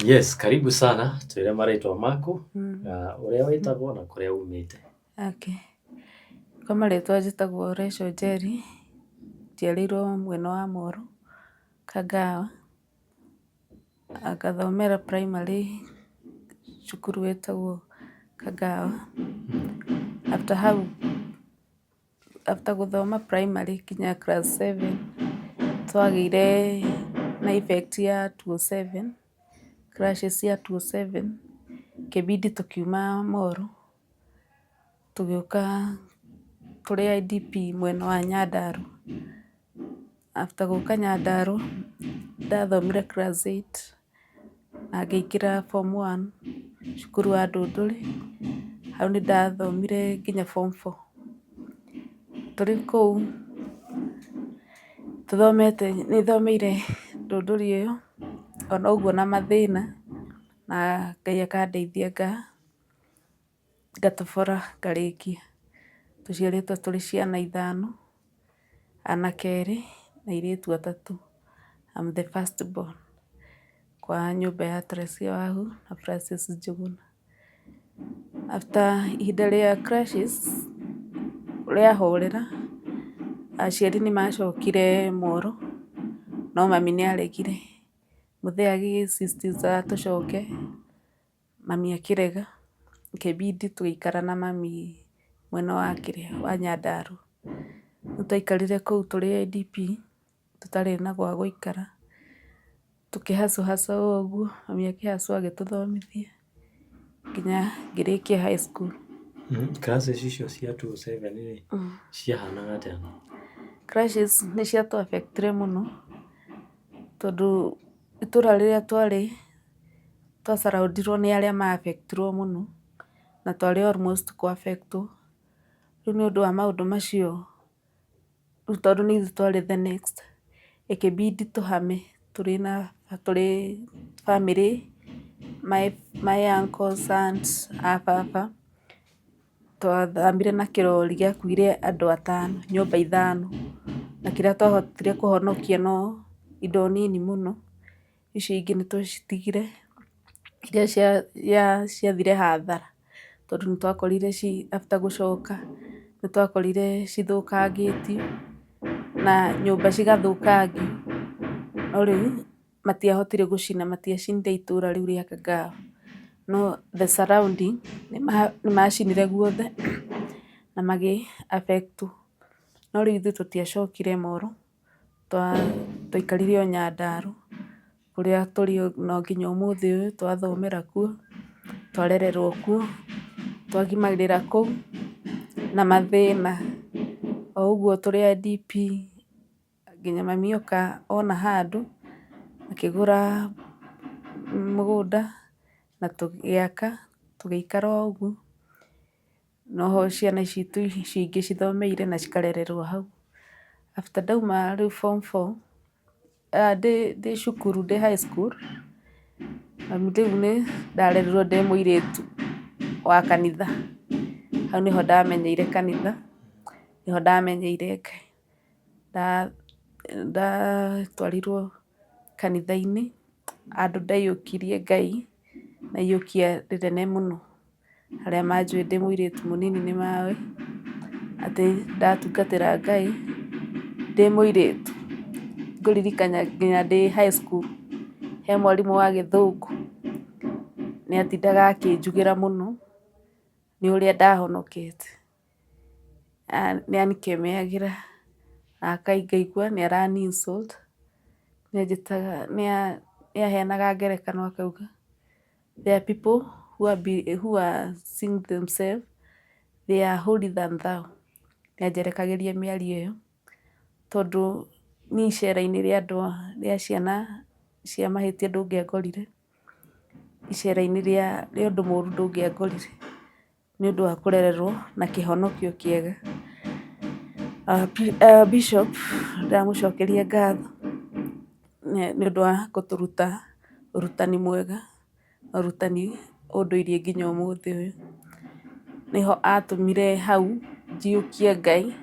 Yes, karibu sana. Twĩre marĩtwa maku, na ũrĩa wĩtagwo na kũrĩa umĩte. Okay. Kwa marĩtwa njĩtagwo Rachel Njeri, njiarĩirwo mwena wa Moro, Kagawa, ngathomera primary cukuru wĩtagwo Kagawa. After hau, after gũthoma primary nginya class 7, twagĩire na effect ya 207, clashes cia 207, ikĩbidi tũkiuma Moro, tũgĩũka tũrĩ IDP mwena wa Nyandarua. After gũka Nyandarua, ndathomire class 8 na ngĩingĩra form 1 cukuru wa Ndũndũrĩ, hau nĩ ndathomire nginya form 4. Tũrĩ kũu tũthomete, nĩ thomeire Ndũndũrĩ ĩyo ona ũguo na mathĩna na Ngai akandeithia ngatobora ngarĩkia. Tũciarĩtwo tũrĩ ciana ithano, anake erĩ na airĩtu atatũ. I'm the first born kwa nyũmba ya Teresia Wahu na Francis Njuguna. After ihinda rĩa crisis rĩahorera, aciari nĩ macokire Moro, no mami nĩ aregire. Mũthee agĩ insist tũcoke, mami akĩrega, ikĩbidi tũgĩikara na mami mwena wa kĩrĩa wa Nyandarua. Rĩu twaikarire kũu tũrĩ IDP tũtarĩ na gwa gũikara, tũkĩ hustle hustle o ũguo, mami akĩ hustle agĩtũthomithia nginya ngĩrĩkia high school. Classes icio cia 207 rĩ, ciahanaga atĩa? Clashes nĩ ciatũ affect ire mũno, tondũ itũra rĩrĩa twarĩ twa surround irwo nĩ arĩa ma affect irwo mũno, na twarĩ almost kũ affect wo. Rĩu nĩ ũndũ wa maũndũ macio, rĩu tondũ nĩ ithuĩ twarĩ the next, ĩkĩbidi tũhame tũrĩ na tũrĩ bamĩrĩ, my uncles, aunts a baba, twathamire na kĩrori gĩakuire andũ atano, nyũmba ithano, na kĩrĩa twahotire kũhonokia no indo nini mũno, icio ingĩ nĩ twacitigire, iria ciathire hathara, tondũ nĩ twakorire after gũcoka, nĩ twakorire cithũkangĩtio na nyũmba cigathũkangio, no rĩu matiahotire gũcina, matiacinire itũra rĩu rĩa Kagawa, no the surrounding nĩ macinire guothe na magĩ affect wo. No rĩu ithuĩ tũtiacokire Moro, twaikarire o Nyandarua, kũrĩa tũrĩ ona nginya ũmũthĩ ũyũ, twathomera kuo, twarererwo kuo, twagimarĩra kũu na mathĩna, o ũguo tũrĩ IDP, nginya mami oka ona handũ, akĩgũra mũgũnda na tũgĩaka, tũgĩikara o ũguo, noho ciana citũ icio ingĩ cithomeire na cikarererwo hau. After ndauma rĩu form 4, ndĩ cukuru ndĩ high school, rĩu nĩ ndarerirwo ndĩ mũirĩtu wa kanitha. Hau nĩho ndamenyeire kanitha, nĩho ndamenyeire Ngai. Ndatwarirwo kanitha-inĩ, handũ ndaiyũkirie Ngai na iyũkia rĩnene mũno. Arĩa manjũĩ ndĩ mũirĩtu mũnini nĩ maũĩ atĩ ndatungatĩra Ngai ndĩ mũirĩtu. Ngũririkana nginya ndĩ high school, he mwarimũ wa gĩthũngũ nĩ atindaga akĩnjugĩra mũno nĩ ũrĩa ndahonokete. Nĩ anikemeagĩra na ngaigua nĩ arani insult, nĩ aheanaga ngerekano akauga there are people who are seeing themselves they are holy than thou. Nĩ anjerekagĩria mĩario ĩyo, tondũ niĩ icera-inĩ rĩa andũ rĩa ciana cia mahĩtia ndũngĩangorire, icera-inĩ rĩa ũndũ mũru ndũngĩangorire, nĩ ũndũ wa kũrererwo na kĩhonokio kĩega. Bishop ndamũcokeria ngatho nĩ ũndũ wa gũtũruta ũrutani mwega, ũrutani ũndũirie nginya ũmũthĩ ũyũ. Nĩho atũmire hau njiyũkie Ngai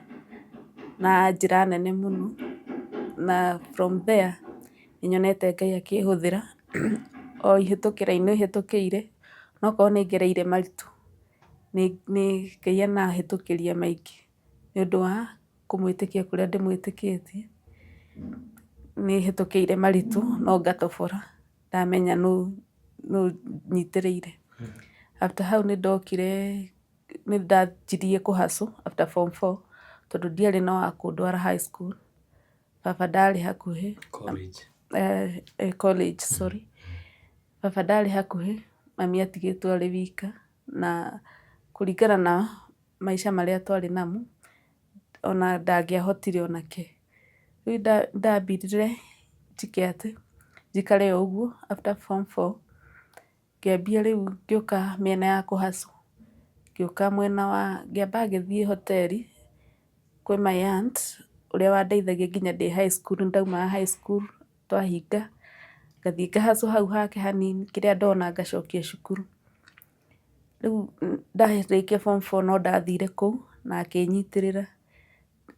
na njĩra nene mũno, na from there nĩ nyonete Ngai akĩhũthĩra o ihĩtũkĩra-inĩ hĩtũkĩire, onokorwo nĩ ngereire maritũ, nĩ Ngai anahĩtũkĩria maingĩ nĩ ũndũ wa kũmwĩtĩkia kũrĩa ndĩmwĩtĩkĩtie. Nĩ hĩtũkĩire maritũ no ngatobora ndamenya nũ nyitĩrĩire. After hau nĩ ndokire nĩ ndanjirie kũ hustle after form four tondũ ndiarĩ na wa kũndwara high school, baba ndarĩ hakuhĩ. College. College, sorry. Baba ndarĩ hakuhĩ, mami atigĩtwo arĩ wika na kũringana na maica marĩa twarĩ namo, ona ndangĩahotire onake. Rĩu ndambindire njĩke atĩ, njikare o ũguo after form four, ngĩambia rĩu ngĩũka mĩena ya kũ hustle, ngĩũka mwena wa, ngĩamba ngĩthiĩ hoteri kwĩ my aunt ũrĩa wandeithagia nginya ndĩ high school, nĩ ndaumaga high school twahinga, ngathiĩ nga hustle hau hake hanini, kĩrĩa ndona ngacokia cukuru. Rĩu ndarĩkia form four no ndathire kũu na akĩnyitĩrĩra,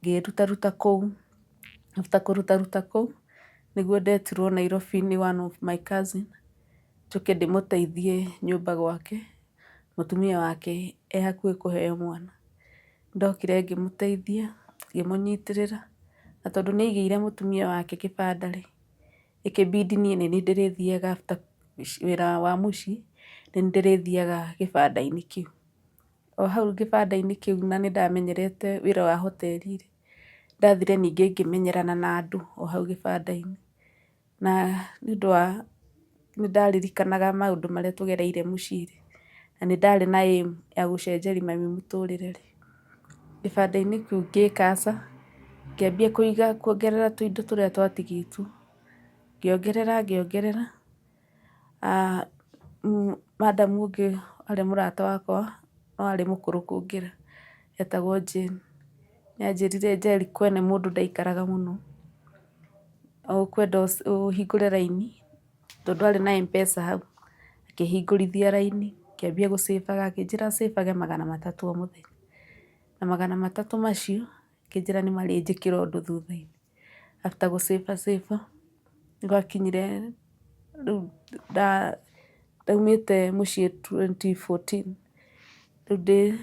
ngĩrutaruta kũu, after kũrutaruta kũu, nĩguo ndetirwo Nairobi nĩ one of my cousin, njũke ndĩmũteithie nyũmba gwake, mũtumia wake e hakuhĩ kũheo mwana. Ndokire ngĩmũteithia, ngĩmũnyitĩrĩra, na tondũ nĩ aigĩire mũtumia wake kĩbanda rĩ, ĩkĩbidi niĩ nĩ niĩ ndĩrĩthiaga after wĩra wa mũciĩ, nĩ niĩ ndĩrĩthiaga kĩbanda-inĩ kĩu. O hau kĩbanda-inĩ kĩu na nĩ ndamenyerete wĩra wa hoteri rĩ, ndathire ningĩ ngĩmenyerana na andũ o hau kĩbanda-inĩ. Na nĩ ũndũ wa nĩ ndaririkanaga maũndũ marĩa tũgereire mũciĩ rĩ, na nĩ ndarĩ na aim ya gũcenjeria mami mũtũrĩre rĩ, kĩbanda-inĩ kĩu ngĩkaca, ngĩambia kũiga kuongerera tũindo tũrĩa twatigĩtwo, ngĩongerera ngĩongerera. Madam ũngĩ arĩ mũrata wakwa no arĩ mũkũrũ kũngĩra, etagwo Jane, nĩ anjĩrire Njeri kwene mũndũ ndaikaraga mũno, ũkwenda ũhingũre raini, tondũ arĩ na M-Pesa hau, akĩhingũrithia raini, ngĩambia gũ save aga, akĩnjĩra save age 300 o mũthenya. Na 300 macio, akĩnjĩra nĩ marĩnjĩkĩra ũndũ thutha-inĩ. After gũ save a save a, nĩ gwakinyire rĩu ndaumĩte mũciĩ 2014, rĩu ndĩ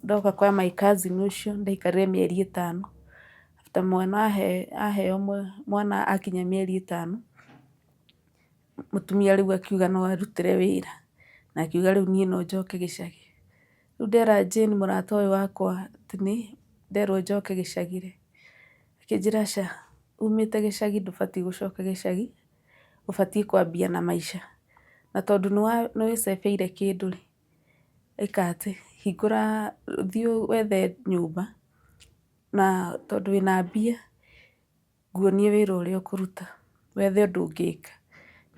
ndoka kwa my cousin ũcio ndaikarire mĩeri 5. After mwana aheo mwana akinya mĩeri 5, mũtumia rĩu akiuga no arutĩre wĩra, na akiuga rĩu niĩ no njoke gĩcagi. Rĩu ndera Jane mũrata ũyũ wakwa atĩ nĩ nderwo njoke gĩcagi rĩ, akĩnjĩra aca, umĩte gĩcagi ndũbatiĩ gũcoka gĩcagi, ũbatiĩ kwambia na maica. Na tondũ nĩ wĩcebeire kĩndũ rĩ, ĩka atĩ, hingũra, thiĩ wethe nyũmba, na tondũ wĩna mbia, nguonie wĩra ũrĩa ũkũruta, wethe ũndũ ũngĩka.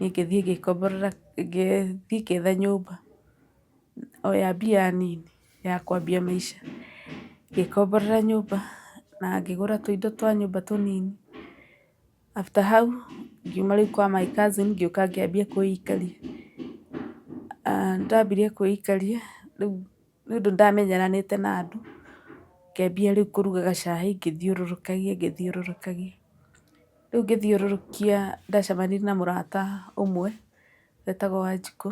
Niĩ ngĩthiĩ ngĩkomborera, ngĩthiĩ ngĩetha nyũmba, o ya mbia nini ya kwambia maica. Ngĩkomborera nyũmba na ngĩgũra tũindo twa nyũmba tũnini. After hau, ngiuma rĩu kwa my cousin ngĩũka ngĩambia kwĩikaria. Ndambirie kwĩikaria, rĩu nĩ ũndũ nĩ ndamenyeranĩte na andũ, ngĩambia rĩu kũrugaga cai ngĩthiũrũrũkagia ngĩthiũrũrũkagia. Rĩu ngĩthiũrũrũkia ndacemanirie na mũrata ũmwe wetagwo Wanjikũ,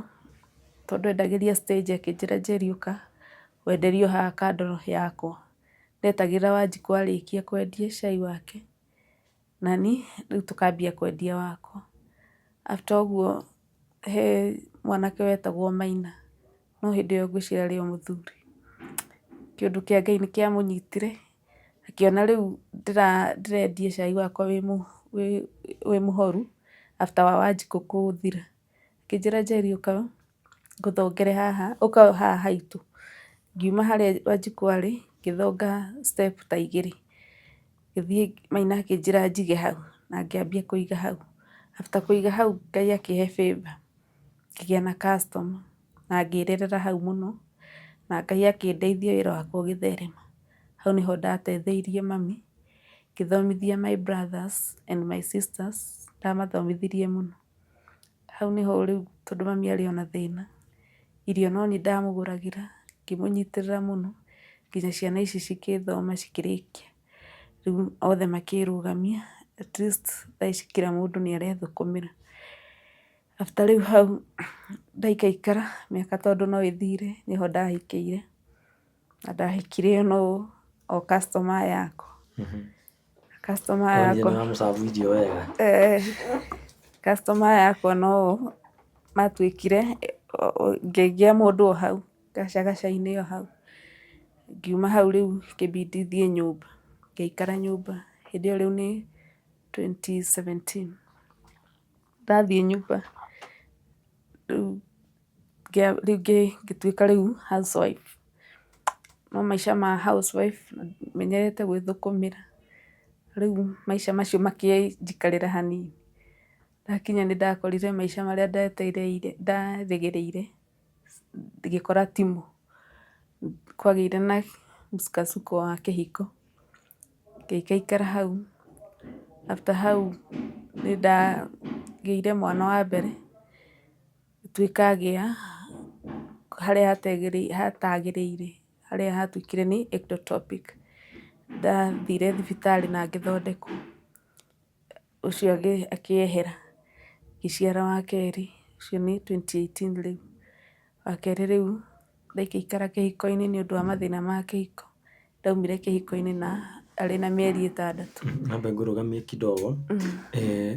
tondũ endagĩria stage akĩnjĩra Njeri ũka wenderio haha kando yakwa. Ndetagĩrĩra Wanjikũ arĩkia kwendia cai wake, nani rĩu tũkambia kwendia wakwa. After ũguo he mwanake wetagwo Maina, no hĩndĩ ĩyo ngwĩciria arĩ o mũthuri. Kĩũndũ kĩa Ngai nĩ kĩamũnyitire, akĩona rĩu ndĩrendia cai wakwa wĩ mũhoru after wa Wanjikũ gũthira. Akĩnjĩra Njeri ũka ngũthongere haha, ũka haha haitũ. Ngiuma harĩa Wanjikũ arĩ, ngĩthonga step ta igĩrĩ. Ngĩthiĩ Maina akĩnjĩra njige hau, na ngĩambia kũiga hau. After kũiga hau Ngai akĩhe favour, ngĩgĩa na customer na ngĩrerera hau mũno, na Ngai akĩndeithia wĩra wakwa ũgĩtherema. Hau nĩho ndateithĩirie mami, ngĩthomithia my brothers and my sisters, ndamathomithirie mũno. Hau nĩho rĩu tondũ mami arĩ ona thĩna, irio no niĩ ndamũgũragĩra, ngĩmũnyitĩrĩra mũno, nginya ciana ici cikĩthoma cikĩrĩkia. Rĩu othe makĩrũgamia, at least thaa ici kila mũndũ nĩ arethũkũmĩra. After rĩu hau ndaikaikara mĩaka tondũ no ĩthire nĩho ndahikĩire, na ndahikire no o customer yakwa. Customer Onire yakwa nĩ wamũcabu irio wega. Customer yakwa no matuĩkire, ngĩgĩa mũndũ o hau gacagaca-inĩ o hau. Ngiuma hau rĩu ngĩbidi thiĩ nyũmba, ngĩikara nyũmba. Hĩndĩ ĩyo rĩu nĩ 2017. Ndathiĩ nyũmba rĩu rĩu ngĩtuĩka rĩu housewife. No maica ma housewife menyerete gwĩthũkũmĩra, rĩu maica macio makĩnjikarĩra hanini. Ndakinya nĩ ndakorire maica marĩa ndetereire nderĩgĩrĩire ngĩkora timo. Kwagĩire na msukosuko wa kĩhiko, ngĩikaikara hau. After hau nĩ ndagĩire mwana wa mbere, ngĩtuĩka ngĩa harĩa hatagĩrĩire, harĩa hatuĩkire nĩ ectopic. Ndathire thibitarĩ na ngĩthondekwo, ũcio akĩehera, ngĩciara wa kerĩ, ũcio nĩ 2018 rĩu. Wa kerĩ rĩu ndaikaikara kĩhiko-inĩ nĩ ũndũ wa mathĩna ma kĩhiko, ndaumire kĩhiko-inĩ na arĩ na mĩeri 6. Nyambe ngũrũgamie kidogo.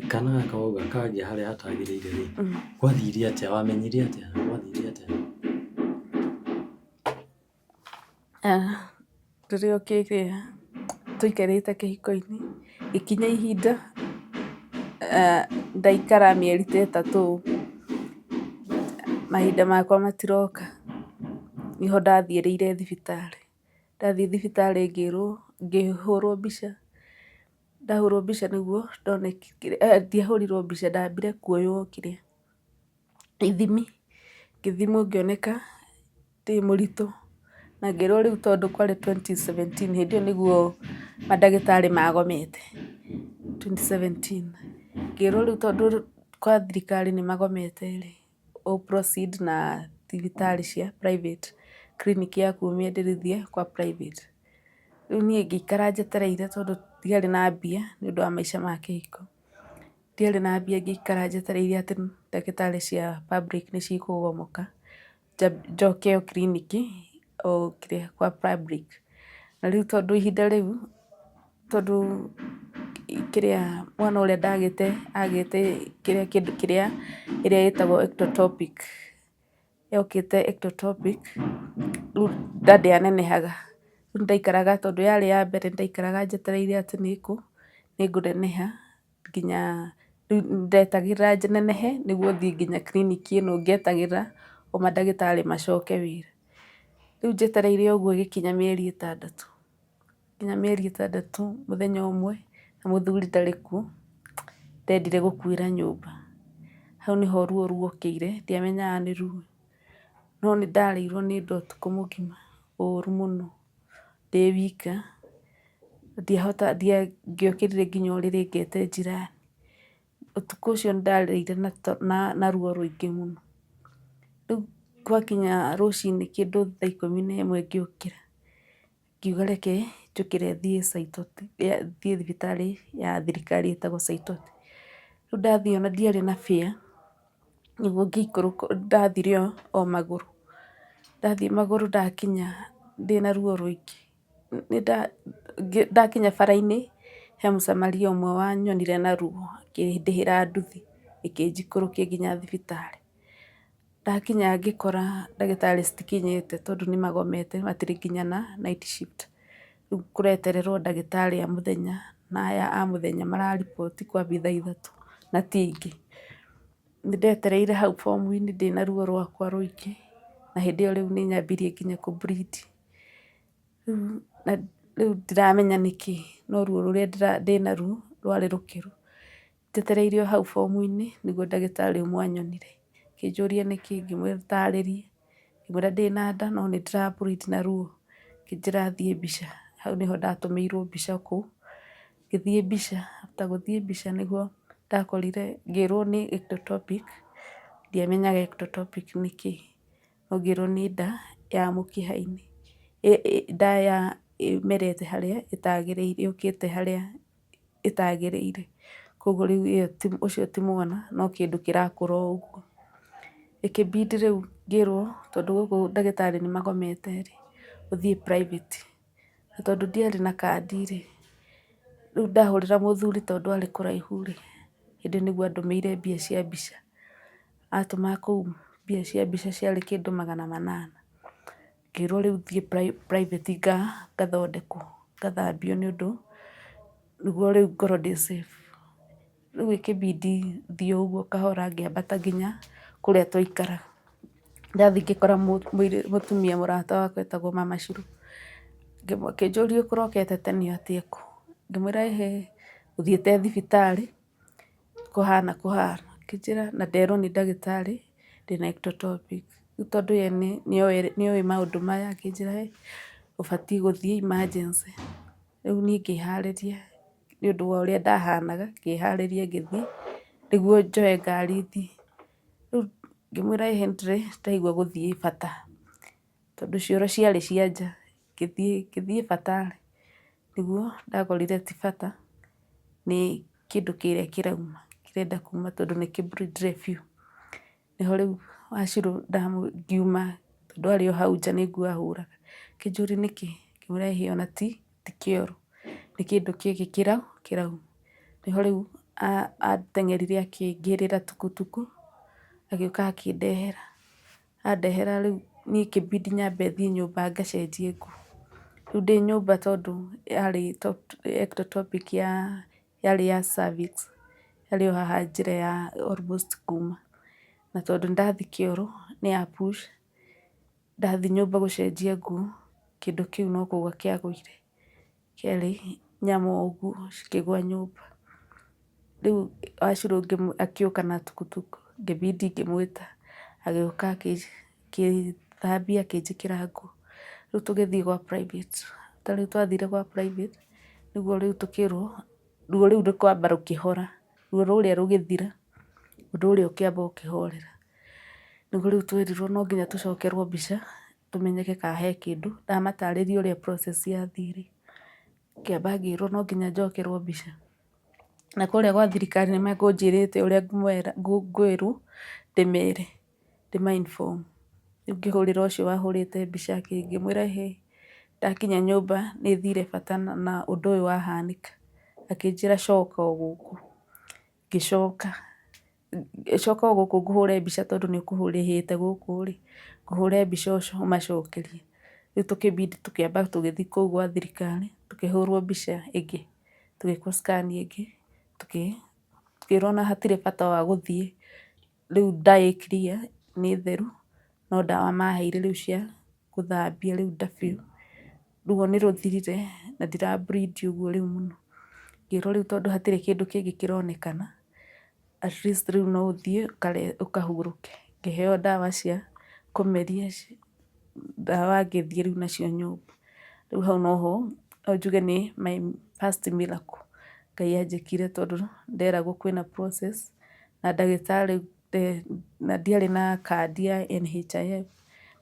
Kana gaka wauga kagĩa harĩa hatagĩrĩire rĩ, gwathire atĩa? Wamenyire atĩa? Gwathire atĩa? Rĩrĩa ũkĩgĩa tũikarĩte kĩhiko-inĩ, gĩkinya ihinda ndaikara mĩeri ta 3 ũguo, mahinda makwa matiroka, nĩho ndathiĩrĩire thibitarĩ. Ndathiĩ thibitarĩ ngĩrwo, ngĩhũrwo mbica, ndahũrwo mbica nĩguo ndonekire, ndiahũrirwo mbica ndambire kuoywo kĩrĩa, ithimi, ngĩthimwo ngĩoneka ndĩ mũritũ, na ngĩrwo rĩu tondũ kwarĩ 2017 hĩndĩ ĩyo nĩguo mandagĩtarĩ magomete, 2017. Ngĩrwo rĩu tondũ kwa thirikari nĩ magomete rĩ, ũ proceed na thibitarĩ cia private, clinic yaku ũmĩenderithie kwa private. Rĩu niĩ ngĩikara njetereire tondũ ndiarĩ na mbia nĩ ũndũ wa maica ma kĩhiko. Ndiarĩ na mbia ngĩikara njetereire atĩ ndagĩtarĩ cia public nĩ cikũgomoka, njoke o clinic o kĩrĩa kwa public. Na rĩu tondũ ihinda rĩu, tondũ kĩrĩa mwana ũrĩa ndagĩte agĩte kĩrĩa kĩndũ kĩrĩa ĩrĩa ĩtagwo ectopic, yokĩte ectopic, rĩu nda ndĩanenehaga. Rĩu ndaikaraga tondũ yarĩ ya mbere ndaikaraga njetereire atĩ nĩ ngũneneha nginya rĩu ndetagĩrĩra nenehe nĩguo thiĩ nginya clinic ĩno ngĩetagĩrĩra o mandagĩtarĩ macoke wĩra. Rĩu njetereire ũguo ĩgĩkinya mĩeri 6. Nginya mĩeri 6 mũthenya ũmwe na mũthuri ndarĩ kuo, ndendire gũkuĩra nyũmba. Hau nĩho ruo ruokĩire, ndiamenyaga nĩ ruo. No nĩ ndarĩirwo nĩ nda ũtukũ mũgima, ũru mũno, ndĩ wika. Ndingĩokĩrire nginya ũrĩrĩ ngete njirani. Ũtukũ ũcio nĩ ndarĩire na ruo rũingĩ mũno. Rĩu gwakinya rũcinĩ kĩndũ thaa 11 ngĩũkĩra, ngiuga reke njũkĩre thiĩ Saitoti, thiĩ thibitarĩ ya thirikari ĩtagwo Saitoti. Rĩu ndathiĩ ona ndiarĩ na fare, nĩguo ngĩikũrũka, ndathire o magũrũ. Ndathiĩ magũrũ ndakinya ndĩna ruo rũingĩ. Ndakinya bara-inĩ, he mũcamaria ũmwe wanyonire na ruo, akĩndĩhĩra nduthi ĩkĩnjikũrũkia nginya thibitarĩ. Ndakinya ngĩkora ndagĩtarĩ citikinyĩte tondũ nĩ magomete matirĩ nginya na night shift. Rĩu kũretererwo ndagĩtarĩ a mũthenya na aya a mũthenya marariboti kwambia thaa 3 na ti aingĩ. Nĩ ndetereire hau bomu-inĩ ndĩna ruo rwakwa rũingĩ, na hĩndĩ ĩyo rĩu nĩ nyambirie nginya kũ bleed. Rĩu ndiramenya nĩkĩ, no ruo rũrĩa ndĩnaruo rwarĩ rũkĩru. Njetereire o hau bomu-inĩ nĩguo ndagĩtarĩ ũmwe anyonire. Akĩnjũria nĩkĩ, ngĩmũtarĩria, ngĩmwĩra ndĩna nda no nĩ ndĩra bleed na ruo. Akĩnjĩra thiĩ mbica, hau nĩho ndatũmĩirwo mbica kũu, ngĩthiĩ mbica, after gũthiĩ mbica nĩguo ndakorire ngĩrwo nĩ ectopic, ndiamenyaga ectopic nĩ kĩ, no ngĩrwo nĩ nda ya mũkiha-inĩ, nda ya ĩmerete harĩa ĩtagĩrĩire, yũkĩte harĩa ĩtagĩrĩire. Koguo rĩu ĩyo ũcio ti mwana no kĩndũ kĩrakũra o ũguo. Ĩkĩbidi rĩu ngĩrwo tondũ gũkũ ndagĩtarĩ nĩ magomete rĩ, ũthiĩ private. Na tondũ ndiarĩ na kandi rĩ, rĩu ndahũrĩra mũthuri tondũ arĩ kũraihu rĩ, hĩndĩ ĩyo nĩguo andũmĩire mbia cia mbica. Atũma kũu mbia cia mbica ciarĩ kĩndũ magana manana. Ngĩrwo rĩu thiĩ private ngathondekwo, ngathambio nĩ ũndũ nĩguo rĩu ngorwo ndĩ safe. Rĩu ĩkĩbidi thiĩ o ũguo kahora ngĩambata nginya kũrĩa twaikaraga. Ndathiĩ ngĩkora mũtumia mũrata wakwa etagwo mama Shiro. Akĩnjũria ũkũrokete tene atĩa kũ? Ngĩmwĩra ĩhĩ ngũthiĩte thibitarĩ kũhana kũhana. Akĩnjĩra na nderwo nĩ ndagĩtarĩ ndĩna ectopic. Rĩu tondũ ye nĩoĩ maũndũ maya akĩnjĩra hĩ, ũbatiĩ gũthiĩ emergency. Rĩu niĩ ngĩharĩria nĩ ũndũ wa ũrĩa ndahanaga, ngĩharĩria ngĩthiĩ nĩguo njoe ngari thiĩ. Rĩu ngĩmwĩra ĩhĩ nĩ ndĩraigua gũthiĩ bata, tondũ cioro ciarĩ cia nja. Ngĩthiĩ bata nĩguo ndakorire ti bata, nĩ kĩndũ kĩrĩa kĩrauma, kĩrenda kuma tondũ nĩ kĩ bleed ire biũ. Nĩho rĩu Wacirũ ngiuma tondũ arĩ o hau nja nĩ nguo ahũraga. Akĩnjũria nĩkĩ? Ngĩmwĩra ĩhĩ ona ti kĩoro, nĩ kĩndũ gĩkĩ kĩrauma. Nĩho rĩu ateng'erire akĩngĩrĩra tukutuku, agĩũka akĩndehera. Andehera rĩu niĩ ikĩbidi nyambe thiĩ nyũmba ngacenjie nguo. Rĩu ndĩ nyũmba tondũ yarĩ ectopic yarĩ ya cervix, yarĩ o haha njĩra ya almost kuma. Na tondũ nĩndathiĩ kĩoro nĩ ya push, ndathiĩ nyũmba gũcenjia nguo, kĩndũ kĩu no kũgwa kĩagũire. Kĩarĩ nyama o ũguo cikĩgwa nyũmba. Rĩu Wacirũ akĩũka na tukutuku, ngĩbidi ngĩmwĩta, agĩũka akĩthambia akĩnjĩkĩra nguo. Rĩu tũgĩthiĩ gwa private. Ta rĩu twathire gwa private, nĩguo rĩu tũkĩrwo ruo rũu rũkwamba rũkĩhora, ruo rũrĩa rũgĩthira, ũndũ ũrĩa ũkĩamba ũkĩhorera. Nĩguo rĩu twerirwo no nginya tũcokerwo mbica tũmenyeke kana he kĩndũ. Ndamatarĩria ũrĩa process yathire, ngĩamba ngĩrwo no nginya njokerwo mbica. Na kũrĩa gwa thirikari nĩ mekũnjĩrĩte ũrĩa ngwĩrwo ndĩmere, ndĩma inform. Rĩu ngĩhũrĩra ũcio wahũrĩte mbica ngĩmwĩra ĩhĩ, ndakinya nyũmba nĩ thire bata na ũndũ ũyũ wahanĩka. Akĩnjĩra coka o gũkũ. Ngĩcoka, coka o gũkũ ngũhũre mbica tondũ nĩ ũkũrĩhĩte gũkũ rĩ, ngũhũre mbica ũmacokerie. Rĩu tũkĩbidi tũkĩamba tũgĩthiĩ kũu gwa thirikari, tũkĩhũrwo mbica ĩngĩ, tũgĩkwo scan ĩngĩ, tũkĩrwo ona hatirĩ bata wa gũthiĩ, rĩu nda ĩ clear, nĩ theru, no ndawa maheire rĩu cia gũthambia rĩu nda biũ. Ruo nĩ rũthirire na ndira bleed ũguo rĩu mũno. Ngĩrwo rĩu tondũ hatirĩ kĩndũ kĩngĩ kĩronekana, at least rĩu no ũthiĩ ũkahurũke. Ngĩheo ndawa cia kũmeria, ndawa ngĩthiĩ rĩu nacio nyũmba. Rĩu hau noho no njuge nĩ my first miracle Ngai anjĩkire tondũ nderagwo kwĩna process na ndagĩtarĩ na ndiarĩ na kandi ya NHIF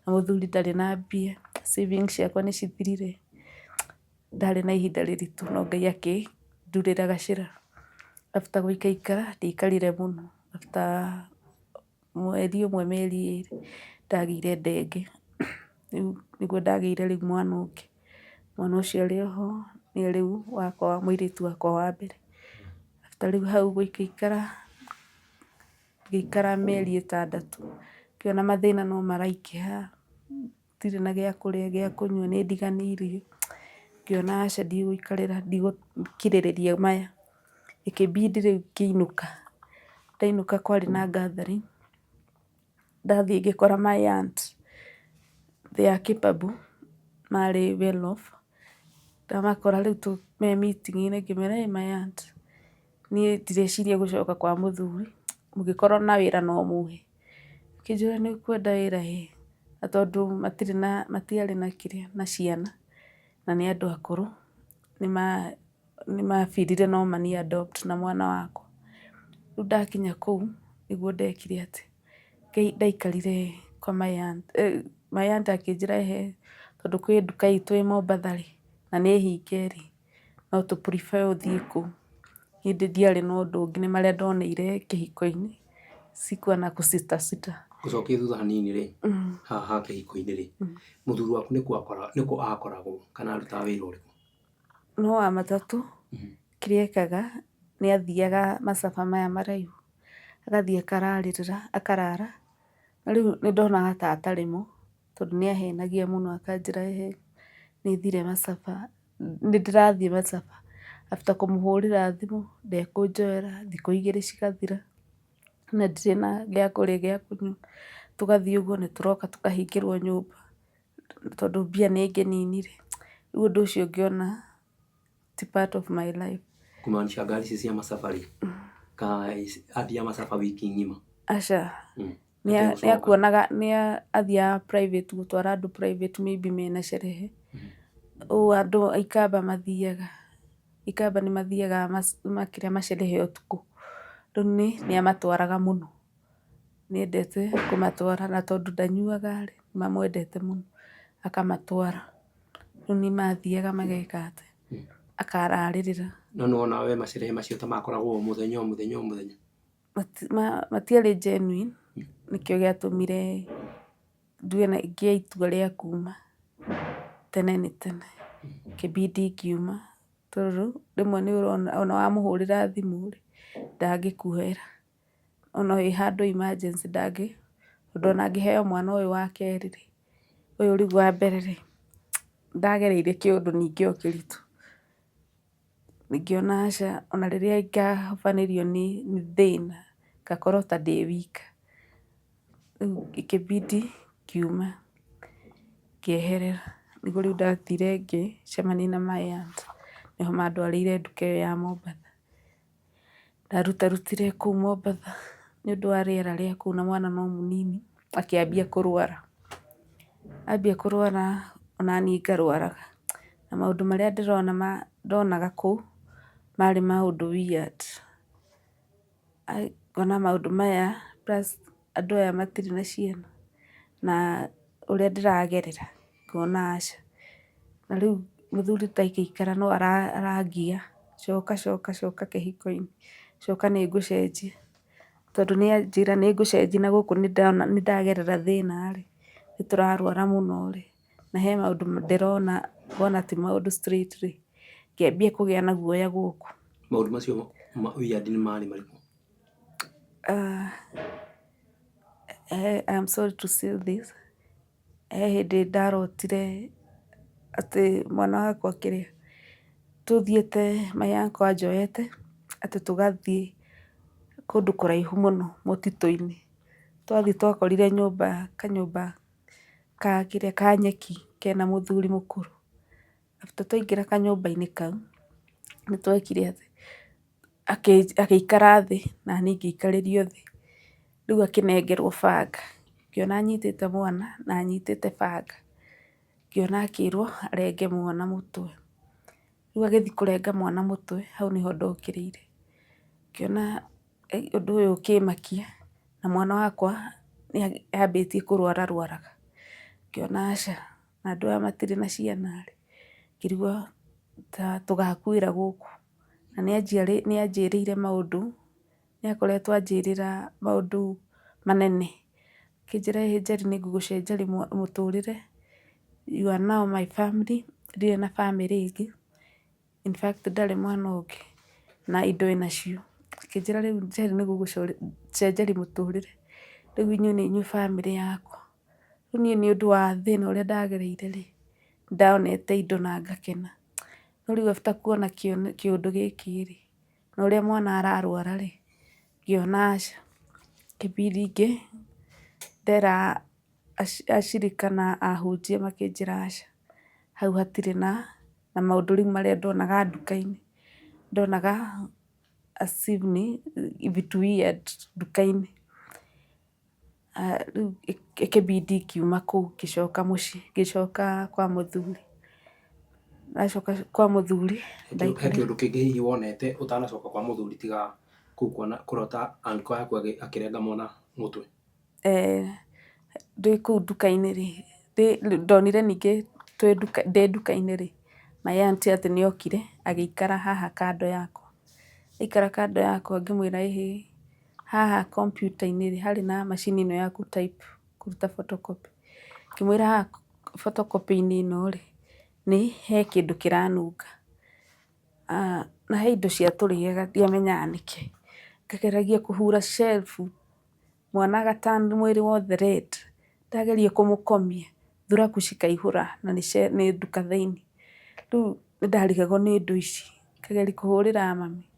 na mũthuri ndarĩ na mbia, savings ciakwa nĩ cithirire. Ndarĩ na ihinda rĩritũ no Ngai akĩndurĩra gacĩra. After gũikaikara, ndiaikarire mũno, after mweri ũmwe mĩeri ĩrĩ, ndagĩire nda ĩngĩ. Rĩu nĩguo ndagĩire rĩu mwana ũngĩ. Mwana ũcio arĩ oho, nĩwe rĩu wakwa mũirĩtu wakwa wa mbere. After rĩu hau gũikaikara, ngĩikara mĩeri ĩtandatũ, ngĩona mathĩna no maraingĩha, ndirĩ na gĩa kũrĩa gĩa kũnyua nĩ ndiganĩirio. Ngĩona aca ndigũikarĩra ndigũkirĩrĩria maya. Ĩkĩbidi rĩu ngĩinũka. Ndainũka kwarĩ na gathering, ndathiĩ ngĩkora my aunt, they are capable, marĩ well off. Ndamakora rĩu me meeting -inĩ ngĩmera ĩ my aunt, niĩ ndireciria gũcoka kwa mũthuri, mũngĩkorwo na wĩra no mũhe. Akĩnjĩra nĩ ũkwenda wĩra ĩĩ, na tondũ matirĩ na matiarĩ na kĩrĩa na ciana, na nĩ andũ akũrũ, nĩ mabirire no mani adopt na mwana wakwa. Rĩu ndakinya kũu, nĩguo ndekire atĩ, ndaikarire kwa my aunt, my aunt akĩnjĩra ĩhĩ, tondũ kwĩ nduka itũ ĩ Mombatha rĩ, na nĩ hinge rĩ, no tũ prefer ũthiĩ kũu. Niĩ ndiarĩ na ũndũ ũngĩ nĩ marĩa ndoneire kĩhiko-inĩ, sikuwa na kũsitasita. Ngũcokie thutha hanini rĩ, haha ha kĩhiko-inĩ rĩ, mũthuri waku nĩkũ akoragwo kana arutaga wĩra ũrĩkũ? No wa matatũ, kĩrĩa ekaga nĩ athiaga macaba maya maraihu, agathiĩ akararĩrĩra akarara, na rĩu nĩ ndonaga ta atarĩ mo, tondũ nĩ ahenagia mũno akanjĩra ehe nĩ thire macaba, nĩ ndĩrathiĩ macaba. After kũmũhũrĩra thimũ ndekũnjoera, thikũ igĩrĩ cigathira na ndirĩ na gĩa kũrĩa gĩa kũnyua. Tũgathiĩ ũguo nĩ tũroka tũkahingĩrwo nyũmba tondũ mbia nĩ angĩninire. Rĩu ũndũ ũcio ngĩona ti part of my life. Kũmaanisha ngari ici cia macaba rĩ, athiaga macaba wiki ng'ima? Aca. Nĩ akuonaga nĩ athiaga private gũtwara andũ private maybe mena sherehe. Ũũ andũ a ikamba mathiaga, ikamba nĩ mathiaga makĩrĩa macerehe ũtukũ. Rĩu nĩ amatwaraga mũno. Nĩ endete kũmatwara na tondũ ndanyuaga rĩ, nĩ mamwendete mũno akamatwara. Rĩu nĩ mathiaga mageka atĩ, akararĩrĩra. No nĩ wona we macerehe macio ta makoragwo o mũthenya o mũthenya o mũthenya? Matiarĩ genuine, nĩkĩo gĩatũmire ndue ngĩe itua rĩa kuma tene nĩ tene. Kĩbindi ngiuma tondũ rĩmwe nĩ ũrona ona wamũhũrĩra thimũ rĩ, ndangĩkuoera. Ona wĩ handũ emergency ndangĩ, tondũ ona angĩheo mwana ũyũ wa kerĩ rĩ, ũyũ rĩu wa mbere rĩ, ndagereire kĩũndũ ningĩ o kĩritũ. Ngĩona aca, ona rĩrĩa ngahobanĩrio nĩ thĩna, ngakorwo ta ndĩ wika. Rĩu ĩkĩbidi ngiuma ngĩeherera. Nĩguo rĩu ndathire ngĩcemania na my aunt, nĩho mandwarĩire nduka ĩyo ya Mombatha. Ndarutarutire kũu Mombatha nĩ ũndũ wa rĩera rĩa kũu na mwana no mũnini, akĩambia kũrwara. Ambia kũrwara ona niĩ ngarwaraga. Na maũndũ marĩa ndĩrona ndonaga kũu marĩ maũndũ weird. Ngona maũndũ maya plus andũ aya matirĩ na ciana na ũrĩa ndĩragerera ngona aca. Na rĩu mũthuri ndangĩikara no arangia, coka coka coka kĩhiko-inĩ, coka nĩ ngũcenjia. Tondũ nĩ anjĩra nĩ ngũcenjia na gũkũ nĩ ndagerera thĩna rĩ, nĩ tũrarwara mũno rĩ, na he maũndũ ndĩrona ngona ti maũndũ straight rĩ, ngĩambia kũgĩa na guoya gũkũ. Maũndũ macio weird nĩ marĩ marĩkũ? I'm sorry to say this, he hĩndĩ ndarotire atĩ mwana wakwa kĩrĩa, tũthiĩte my uncle anjoete atĩ tũgathiĩ kũndũ kũraihu mũno mũtitũ-inĩ. Twathiĩ twakorire nyũmba, kanyũmba ka kĩrĩa ka nyeki kena mũthuri mũkũrũ. After twaingĩra kanyũmba-inĩ kau, nĩ twekire atĩ, agĩikara thĩ naniĩ ngĩikarĩrio thĩ. Rĩu akĩnengerwo banga, ngĩona anyitĩte mwana na anyitĩte banga. Ngĩona akĩrwo arenge mwana mũtwe. Rĩu agĩthiĩ kũrenga mwana mũtwe, hau nĩho ndokĩrĩire. Ngĩona ũndũ ũyũ ũkĩmakia, na mwana wakwa nĩ ambĩtie kũrwara rwaraga. Ngĩona aca, na andũ aya matirĩ na ciana rĩ, ngĩrigwo ta tũgakuĩra gũkũ. Na nĩ anjĩrĩire maũndũ, nĩ akoretwo anjĩrĩra maũndũ manene. Akĩnjĩra ĩ Njeri nĩ ngũgũcenjeria mũtũrĩre, you are now my family, ndirĩ na bamĩrĩ ĩngĩ. In fact ndarĩ mwana ũngĩ na indo ĩnacio. Akĩnjĩra rĩu Njeri nĩ ngũgũcenjeria mũtũrĩre, rĩu inyuĩ nĩ inyuĩ bamĩrĩ yakwa. Rĩu niĩ nĩ ũndũ wa thĩna ũrĩa ndagereire rĩ, ndonete indo na ngakena. No rĩu after kuona kĩũndũ gĩkĩ rĩ, na ũrĩa mwana ararwara rĩ, ngĩona aca. Kĩbindi ndera acirika na ahunjia makĩnjĩra aca, hau hatirĩ na maũndũ rĩu marĩa ndonaga nduka-inĩ. Ndonaga as if nĩ vitu weird nduka-inĩ. Rĩu ĩkĩbidi ngiuma kũu ngĩcoka mũciĩ, ngĩcoka kwa mũthuri. Ndacoka kwa mũthuri. He kĩũndũ kĩngĩ hihi wonete ũtanacoka kwa mũthuri tiga kũu kuona kũrota uncle yaku akĩrenga mwana mũtwe? Ndĩ kũu nduka-inĩ rĩ, ndonire ningĩ ndĩ nduka-inĩ rĩ, my auntie atĩ nĩ okire agĩikara haha kando yakwa. Aikara kando yakwa ngĩmwĩra ĩhĩ, haha kompiuta-inĩ rĩ, harĩ na macini ĩno ya gũ type kũruta photocopy. Ngĩmwĩra haha photocopy-inĩ ĩno rĩ, nĩ he kĩndũ kĩranunga. Na he indo ciatũrĩaga ndiamenyaga nĩkĩ. Ngageragia kũhura shelf mwana aga turn mwĩrĩ wothe red. Ndageria kũmũkomia, thuraku cikaihũra na nĩ nduka thĩiniĩ. Rĩu nĩ ndarigagwo nĩ indo ici, ngageria kũhũrĩra mami,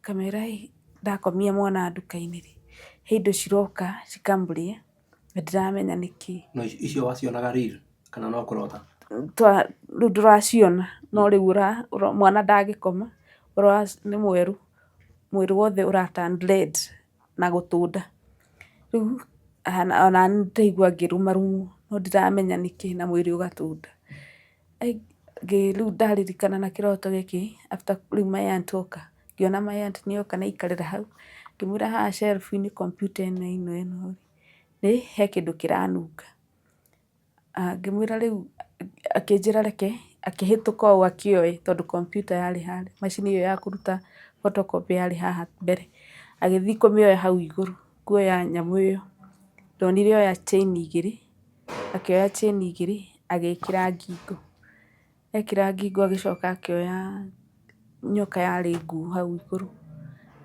ngamera ĩ ndakomia mwana nduka-inĩ rĩ, he indo ciroka cikamũrĩa na ndiramenya nĩkĩ. No icio wacionaga real kana no kũrota? Rĩu ndũraciona no rĩu mwana ndangĩkoma, nĩ mwerũ, mwĩrĩ wothe ũra turn red na gũtũnda. Rĩu ona niĩ ndĩraigua ngĩrũmarũmwo no ndiramenya nĩkĩ na mwĩrĩ ũgatũnda. Rĩu ndaririkana na kĩroto gĩkĩ after rĩu my aunt oka, ngĩona my aunt nĩ oka na aikarĩra hau, ngĩmwĩra haha shelf -inĩ kompiuta ĩno ĩno ĩno rĩ, he kĩndũ kĩranunga. Ngĩmwĩra rĩu, akĩnjĩra reke, akĩhĩtũka ũũ akĩoe tondũ kompiuta yarĩ harĩa, macini ĩyo ya kũruta photocopy yarĩ haha mbere. Agĩthiĩ kũmĩoya hau igũrũ, kuoya nyamũ ĩyo, ndonire oya chain igĩrĩ, akĩoya chain igĩrĩ agĩkĩra ngingo. Ekĩra ngingo agĩcoka akĩoya nyoka yarĩ nguũ hau igũrũ,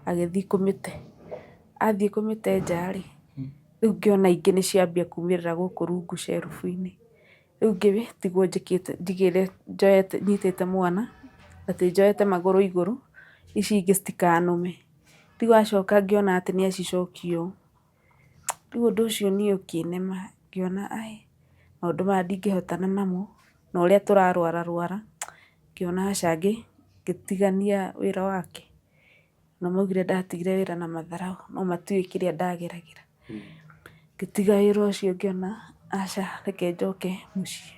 agĩthiĩ kũmĩte. Athiĩ kũmĩte nja rĩ, rĩu ngĩona ingĩ nĩ ciambia kumĩrĩra gũkũ rungu shelf -inĩ. Rĩu ngĩtigwo njĩkĩte njigĩre njoete nyitĩte mwana, atĩ njoete magũrũ igũrũ, ici ingĩ citikanũme. Rĩu acoka ngĩona atĩ nĩ acicokia ũũ. Rĩu ũndũ ũcio niĩ ũkĩnema, ngĩona ai, maũndũ maya ndingĩhotana namo, na ũrĩa tũrarwara rwara, ngĩona aca ngĩtigania wĩra wake. Na maugire ndatigire wĩra na matharaũ, no matiũĩ kĩrĩa ndageragĩra. Ngĩtiga wĩra ũcio ngĩona aca reke njoke mũciĩ.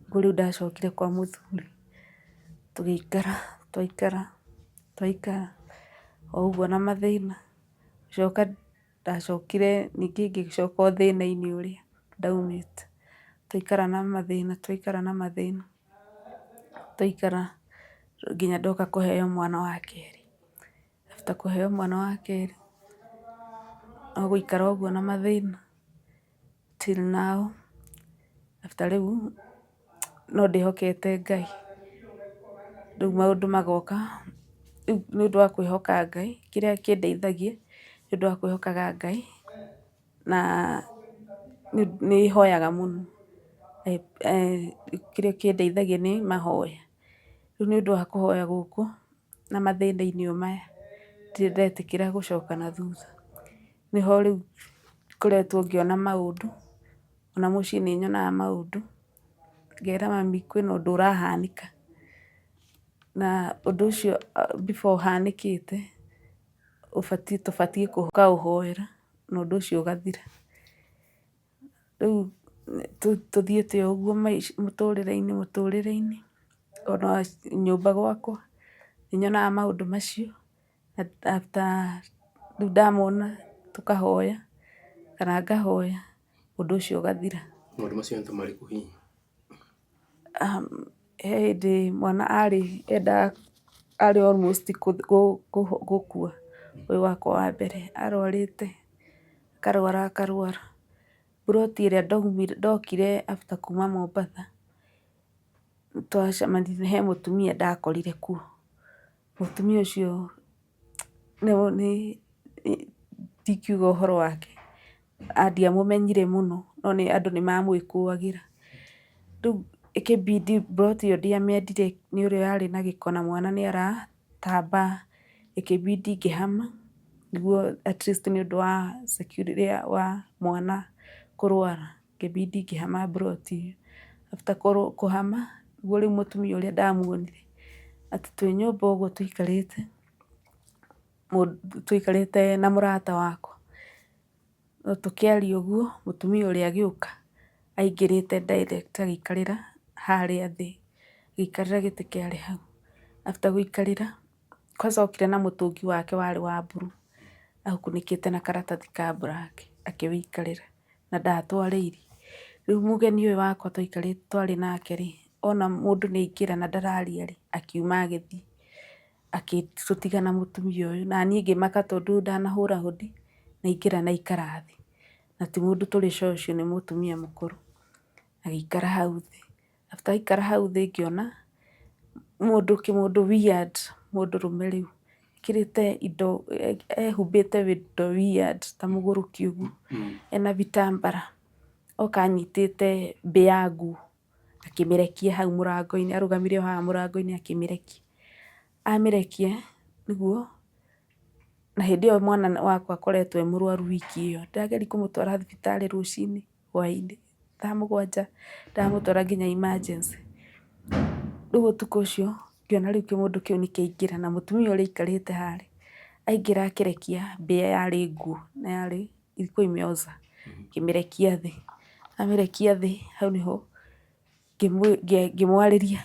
Nĩguo rĩu ndacokire kwa mũthuri, tũgĩikara, twaikara, twaikara o ũguo na mathĩna. Ngĩcoka ndacokire ningĩ ngĩcoka o thĩna-inĩ ũrĩa ndaumĩte. Twaikara na mathĩna, twaikara na mathĩna, twaikara nginya ndoka kũheo mwana wa kerĩ. After kũheo mwana wa kerĩ, no gũikara ũguo na mathĩna till now. After rĩu no ndĩhokete Ngai, rĩu maũndũ magoka, rĩu nĩ ũndũ wa kwĩhoka Ngai, kĩrĩa kĩndeithagia nĩ ũndũ wa kwĩhokaga Ngai na nĩ hoyaga mũno. Kĩrĩa kĩndeithagia nĩ mahoya. Rĩu nĩ ũndũ wa kũhoya gũkũ na mathĩna-inĩ o maya, ndirĩ ndetĩkĩra gũcoka na thutha. Nĩho rĩu ngoretwo ngĩona maũndũ, ona mũciĩ nĩ nyonaga maũndũ, ngera mami kwĩna ũndũ ũrahanĩka. Na ũndũ ũcio before ũhanĩkĩte, ũbatiĩ tũbatiĩ ũkaũhoera na ũndũ ũcio ũgathira. Rĩu tũthiĩte o ũguo mũtũrĩre-inĩ mũtũrĩre-inĩ, ona nyũmba gwakwa nĩ nyonaga maũndũ macio after rĩu ndamona tũkahoya kana ngahoya ũndũ ũcio ũgathira. Maũndũ macio nĩ ta marĩkũ hihi? He hĩndĩ mwana arĩ endaga arĩ almost gũkua, ũyũ wakwa wa mbere, arwarĩte, akarwara akarwara. Mburoti ĩrĩa ndokire after kuma Mombatha, twacemanirie he mũtumia ndakorire kuo. Mũtumia ũcio ndingiuga ũhoro wake, ndiamũmenyire mũno no nĩ andũ nĩ mamwĩkũagĩra. Rĩu ĩkĩbidi mburoti ĩyo ndiamĩendire nĩ ũrĩa yarĩ na gĩko na mwana nĩ aratamba, ĩkĩbidi ngĩhama nĩguo at least nĩ ũndũ wa security wa mwana kũrwara, ngĩbidi ngĩhama mburoti ĩyo. After kũhama, nĩguo rĩu mũtumia ũrĩa ndamuonire, atĩ twĩ nyũmba ũguo tũikarĩte, tũikarĩte na mũrata wakwa, no tũkĩaria ũguo, mũtumia ũrĩa agĩũka aingĩrĩte direct agĩikarĩra harĩa thĩ, agĩikarĩra gĩtĩ kĩarĩ hau. After gũikarĩra, acokire na mũtũngi wake warĩ wa blue, aũkunĩkĩte na karatathi ka black akĩwĩikarĩra na ndatwarĩirie. Rĩu mũgeni ũyũ wakwa twaikarĩte twarĩ nake rĩ, ona mũndũ nĩ aingĩra na ndararia rĩ, akiuma agĩthiĩ. Akĩtũtiga na mũtumia ũyũ, na niĩ ngĩmaka tondũ ndanahũra hũdi na aingĩra na aikara thĩ. Na ti mũndũ tũrĩ cũcũ nĩ mũtumia mũkũrũ. Agĩikara hau thĩ. After aikara hau thĩ ngĩona mũndũ kĩmũndũ weird, mũndũrũme rĩu, ekĩrĩte indo, ehumbĩte indo weird ta mũgũrũki ũguo, ena vitambara. Oka anyitĩte mbĩa ya nguo akĩmĩrekia hau mũrango-inĩ, arũgamire o haha mũrango-inĩ akĩmĩrekia. Amĩrekia nĩguo, na hĩndĩ ĩyo mwana wakwa akoretwo e mũrwaru wiki ĩyo. Ndĩrageria kũmũtwara thibitarĩ rũcinĩ, hwainĩ, thaa 7 ndamũtwara nginya emergency. Rĩu ũtukũ ũcio ngĩona rĩu kĩmũndũ kĩu nĩ kĩaingĩra na mũtumia ũrĩa aikarĩte harĩa, aingĩra akĩrekia mbĩa yarĩ nguũ na yarĩ ilikuwa imeoza, akĩmĩrekia thĩ. Amĩrekia thĩ hau nĩho ngĩmwarĩria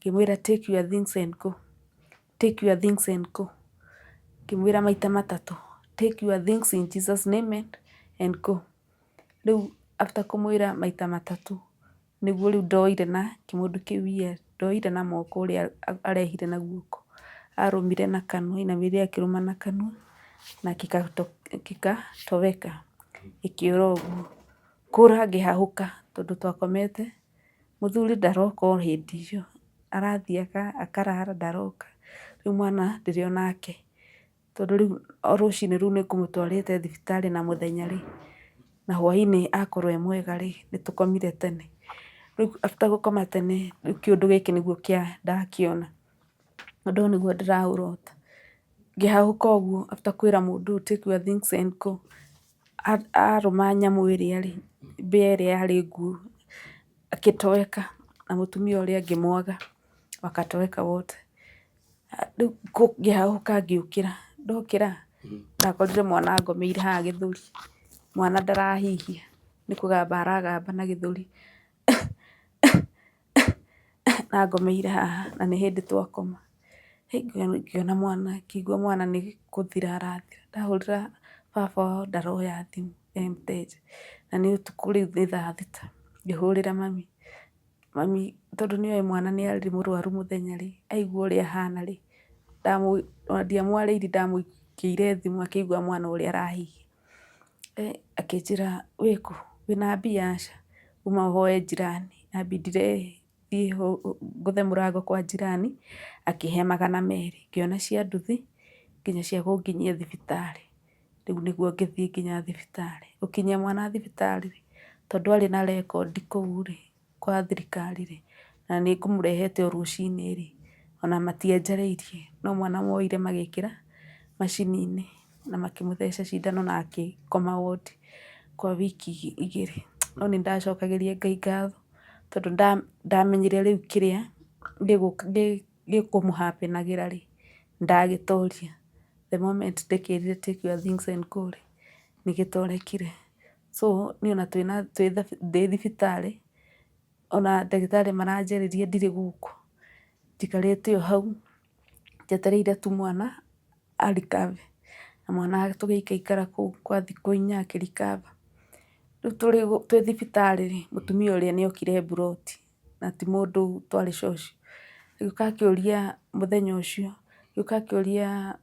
ngĩmwĩra take your things and go, take your things and go. Ngĩmwĩra maita matatũ, take your things in Jesus name and go. Rĩu after kũmwĩra maita matatũ nĩguo rĩu ndoire na kĩmũndũ kĩu ndoire na moko ũrĩa arehire na guoko, arũmire na kanua, ainamĩrĩire akĩrũma na kanua na gĩkatoweka, gĩkĩũra ũguo. Kũra ngĩhahũka tondũ twakomete, mũthuri ndaroka o hĩndĩ ĩyo, arathiĩ akarara ndaroka. Rĩu mwana ndĩrĩ o nake, tondũ rĩu o rũcinĩ rũu nĩ ngũmũtwarĩte thibitarĩ na mũthenya rĩ, na hwainĩ akorwo e mwega rĩ, nĩ tũkomire tene. Rĩu after gũkoma tene, rĩu kĩũndũ gĩkĩ nĩguo ndakĩona, ũndũ ũyũ nĩguo ndĩraũrota. Ngĩhahũka ũguo after kwĩra mũndũ ũyũ take your things and go, arũma nyamũ ĩrĩa rĩ, mbĩa ĩrĩa yarĩ nguũ, akĩtoweka na mũtumia ũrĩa ngĩmwaga, wakatoweka wote. Rĩu ngĩhahũka ngĩũkĩra, ndokĩra ndakorire mwana angomeire haha gĩthũri, mwana ndarahihia, nĩ kũgamba aragamba na gĩthũri na angomeire haha na nĩ hĩndĩ twakoma. Ngĩona mwana, ngĩigua mwana nĩ gũthira arathira. Ndahũrĩra baba wao ndaroya thimũ e mteja, na nĩ ũtukũ rĩu nĩ thaa 6. Ngĩhũrĩra mami, mami tondũ nĩ oĩ mwana nĩ arĩ mũrwaru mũthenya rĩ, aigua ũrĩa ahana rĩ, ona ndiamwarĩirie ndamũikĩire thimũ akĩigua mwana ũrĩa arahihia. Akĩnjĩra wĩkũ? Wĩna mbia? Aca. Uma ũhoe jirani. Yambindire thiĩ ngũthe mũrango kwa jirani, akĩhe 200, ngĩona cia nduthi nginya cia kũnginyia thibitarĩ. Rĩu nĩguo ngĩthiĩ nginya thibitarĩ. Gũkinyia mwana thibitarĩ rĩ, tondũ arĩ na rekondi kũu rĩ, kwa thirikari rĩ, na nĩ ngũmũrehete o rũcinĩ rĩ, ona matianjarĩirie, no mwana moire magĩkĩra macini-inĩ na makĩmũtheca cindano na akĩkoma wodi kwa wiki 2. No nĩ ndacokagĩria Ngai ngatho tondũ ndamenyire rĩu kĩrĩa gĩkũmũ happen agĩra rĩ, ndagĩtoria. The moment ndĩkĩrire take your things and go rĩ, nĩ gĩtorekire. So niĩ ona ndĩ thibitarĩ, ona ndagĩtarĩ maranjarĩria ndirĩ gũkũ, njikarĩte o hau njetereire tu mwana a recover. Na mwana tũgĩikaikara kũu kwa thikũ 4 akĩ recover. Rĩu twĩ thibitarĩ rĩ, mũtumia ũrĩa nĩ okire mburoti, na ti mũndũ twarĩ cũcũ. Agĩũka akĩũria mũthenya ũcio, agĩũka akĩũria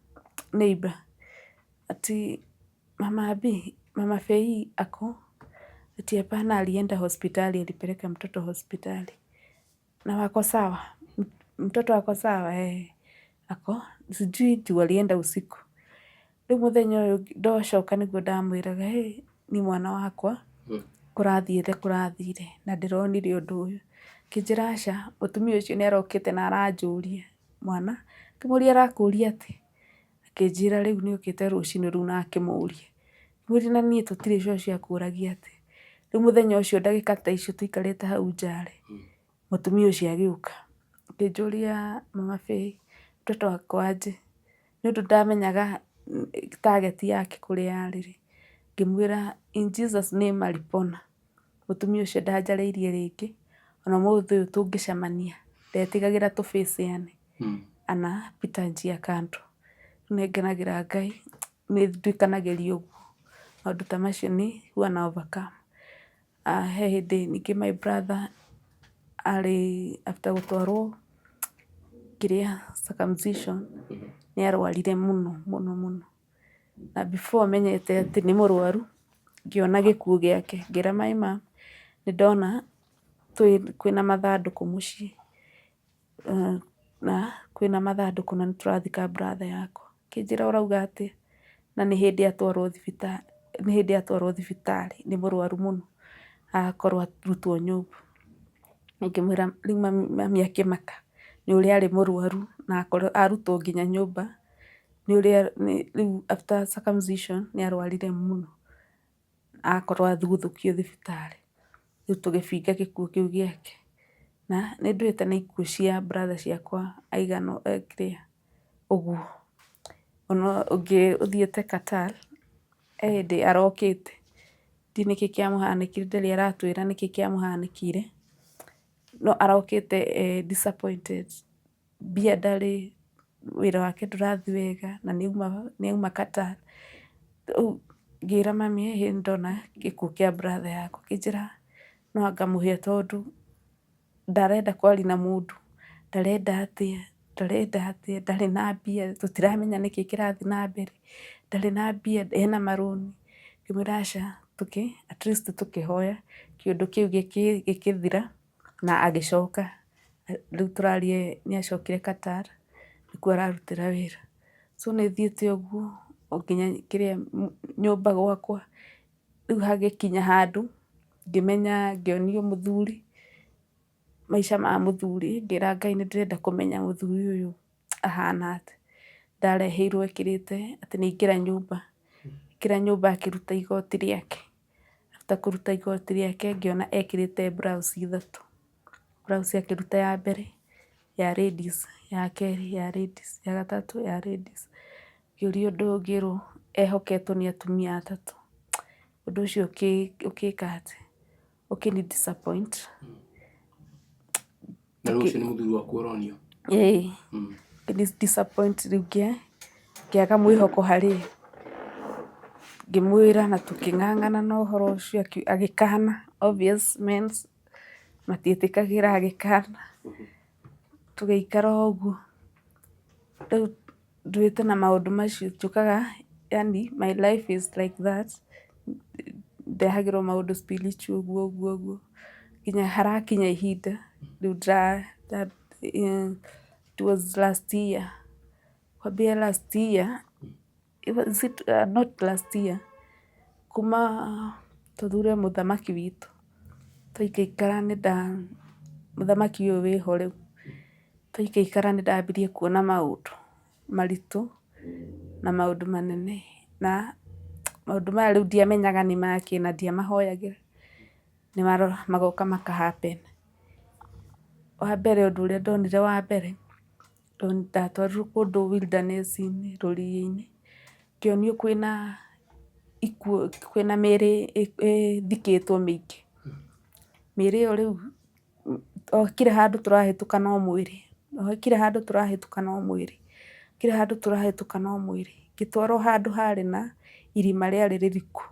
neighbour ati mama B, mama Fei ako? Ati hapana alienda hospitali, alipeleka mtoto hospitali. Na wako sawa? Mtoto ako sawa? Eh, ako sijui juu alienda usiku. Rĩu mũthenya ũyũ ndocoka nĩguo ndamwĩraga, hĩ, ni mwana wakwa kũrathiĩte kũrathire na ndĩronire ũndũ ũyũ. Akĩnjĩra aca, mũtumia ũcio nĩ arokĩte na aranjũria mwana, ngĩmũria arakũria atĩa? Akĩnjĩra rĩu nĩ okĩte rũcinĩ rũu na akĩmũria. Ngĩmũria na niĩ tũtirĩ cũcũ akũragia atĩa? Rĩu mũthenya ũcio ndagĩka ta icio tũikarĩte hau nja rĩ, mũtumia ũcio agĩũka, akĩnjũria mama Faith, mtoto ako aje? Nĩ ũndũ ndamenyaga target yake kũrĩa yarĩ rĩ, ngĩmwĩra in Jesus name alipona. Mũtumia ũcio ndanjarĩirie rĩngĩ, ona ũmũthĩ ũyũ tũngĩcemania ndetigagĩra tũ face ane, anapita njia kando. Nĩ ngenagĩra Ngai, nĩ nduĩkanagĩria ũguo, maũndũ ta macio nĩ huwa na overcome. He hĩndĩ ningĩ my brother arĩ after gũtwarwo Kĩrĩa circumcision nĩ arwarire mũno mũno mũno. Na before menyete atĩ nĩ mũrwaru, ngĩona gĩkuũ gĩake, ngĩra my mum nĩ ndona kwĩna mathandũkũ mũciĩ, na kwĩna mathandũkũ na nĩ tũrathika brother yakwa. Akĩnjĩra ũrauga atĩa? Na nĩ hĩndĩ atwarwo thibitarĩ, nĩ hĩndĩ atwarwo thibitarĩ nĩ mũrwaru mũno, akorwo arutwo nyũmba. Ngĩmwĩra rĩu mami akĩmaka nĩ ũrĩa arĩ mũrwaru na akorwo arutwo nginya nyũmba, nĩ ũrĩa rĩu after circumcision nĩ arwarire mũno, akorwo athuthũkio thibitarĩ. Rĩu tũgĩbinga gĩkuũ kĩu gĩake. Na nĩ ndũĩte na ikuũ cia brother ciakwa aigana kĩrĩa ũguo. Ona ũngĩ ũthiĩte Qatar, he hĩndĩ arokĩte, ndiũĩ nĩkĩ kĩamũhanĩkĩire, ndarĩ aratwĩra nĩkĩ kĩamũhanĩkĩire, no arokĩte e disappointed, mbia ndarĩ, wĩra wake ndũrathiĩ wega, na nĩ auma Qatar. Rĩu ngĩra mami hĩ nĩ ndona gĩkuũ kĩa brother yakwa, akĩnjĩra no anga mũhĩa tondũ ndarenda kwaria na mũndũ, ndarenda atĩa, ndarenda atĩa, ndarĩ na mbia, tũtiramenya nĩkĩ kĩrathiĩ na mbere, ndarĩ na mbia, ena marũni. Ngĩmwĩra aca, at least tũkĩhoya kĩũndũ kĩu gĩkĩthira na agĩcoka. Rĩu tũraria nĩ acokire Qatar, nĩkuo ararutĩra wĩra. So nĩ thiĩte ũguo o nginya kĩrĩa nyũmba gwakwa, rĩu hagĩkinya handũ ngĩmenya ngĩonio mũthuri, maica ma mũthuri, ngĩra Ngai nĩ ndĩrenda kũmenya mũthuri ũyũ ahana atĩa. Ndareheirwo ekĩrĩte atĩ nĩ aingĩra nyũmba, aingĩra nyũmba akĩruta igoti rĩake. After kũruta igoti rĩake ngĩona ekĩrĩte blouse ithatũ. Blouse akĩruta ya mbere ya ladies, ya kerĩ ya ladies, ya gatatũ ya ladies. Ngĩũria ũndũ ũyũ ngĩrwo ehoketwo nĩ atumia atatũ. Ũndũ ũcio ũkĩka atĩ, ũkĩni disappoint. Na rĩu ũcio nĩ mũthuri waku ũronio? Ĩĩ. Ũkĩni disappoint rĩu ngĩaga mwĩhoko harĩ ye. Ngĩmwĩra na tũkĩng'ang'ana na ũhoro ũcio agĩkana, obvious men matiĩtĩkagĩra agĩkana. Tũgĩikara o ũguo. Rĩu nduĩte na maũndũ macio njũkaga yaani my life is like that, ndehagĩrwo maũndũ spiritual ũguo ũguo ũguo, nginya harakinya ihinda rĩu it was last year, kwambia last year, is it not last year, kuma tũthure mũthamaki witũ, twaikaikara nĩ nda mũthamaki ũyũ wĩho rĩu, twaikaikara nĩ ndambirie kuona maũndũ maritũ na maũndũ manene, na maũndũ maya rĩu ndiamenyaga nĩ makĩ na ndiamahoyagĩra, nĩ magoka maka happen. Wa mbere ũndũ ũrĩa ndonire wa mbere, ndatwarirwo kũndũ wilderness-inĩ rũriĩ-inĩ, ngĩonio kwĩna ikuũ, kwĩna mĩĩrĩ ĩthikĩtwo mĩingĩ. Mĩĩrĩ ĩyo rĩu o kila handũ tũrahĩtũka no mwĩrĩ, o kila handũ tũrahĩtũka no mwĩrĩ, kila handũ tũrahĩtũka no mwĩrĩ. Ngĩtwarwo handũ harĩ na irima rĩarĩ rĩriku,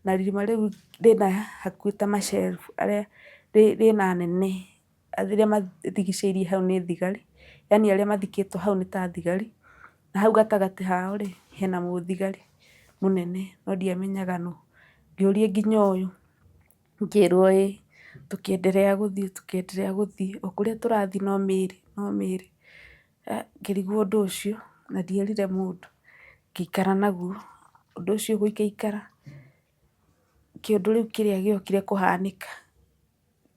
na irima rĩu rĩna hakuhĩ ta ma shelf arĩa rĩna nene, arĩa marigicĩirie hau nĩ thigari, yaani arĩa mathikĩtwo hau nĩ ta thigari, na hau gatagatĩ hao rĩ, hena mũthigari mũnene no ndiamenyaga nũ. Ngĩũria nginya ũyũ, ngĩrwo ĩĩ, tũkĩenderea gũthiĩ tũkĩenderea gũthiĩ, o kũrĩa tũrathiĩ no mĩĩrĩ no mĩĩrĩ. Ngĩrigwo ũndũ ũcio na ndierire mũndũ, ngĩikara naguo, ũndũ ũcio gũikaikara, kĩũndũ rĩu kĩrĩa gĩokire kũhanĩka,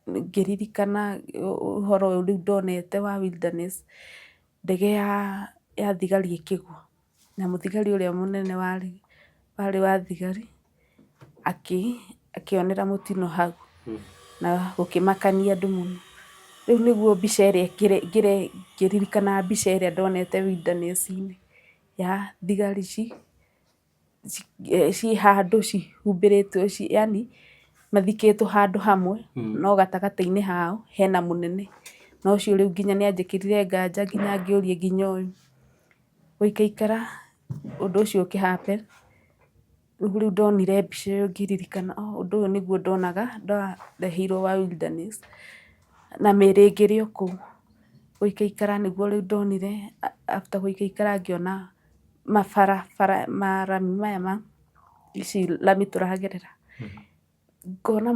ngĩririkana ũhoro ũyũ rĩu ndonete wa wilderness, ndege ya thigari ĩkĩgwa, na mũthigari ũrĩa mũnene warĩ wa thigari akĩonera mũtino hau na gũkĩmakania andũ mũno. Rĩu nĩguo mbica ĩrĩa ngĩririkanaga mbica ĩrĩa ndonete wilderness-inĩ ya thigari ciĩ handũ cihumbĩrĩtwo yaani mathikĩtwo handũ hamwe no gatagatĩ-inĩ hao hena mũnene. Na ũcio rĩu nginya nĩ anjĩkĩrire nganja nginya ngĩũria nginya ũyũ. Gũikaikara ũndũ ũcio ũkĩ happen, rĩu ndonire mbica ĩyo ngĩririkana oh ũndũ ũyũ nĩguo ndonaga ndareheirwo wa wilderness na mĩĩrĩ ĩngĩ ĩrĩ o kũu. Gũikaikara nĩguo rĩu ndonire after gũikaikara ngĩona mabarabara marami maya ma ici rami tũragerera. Ngona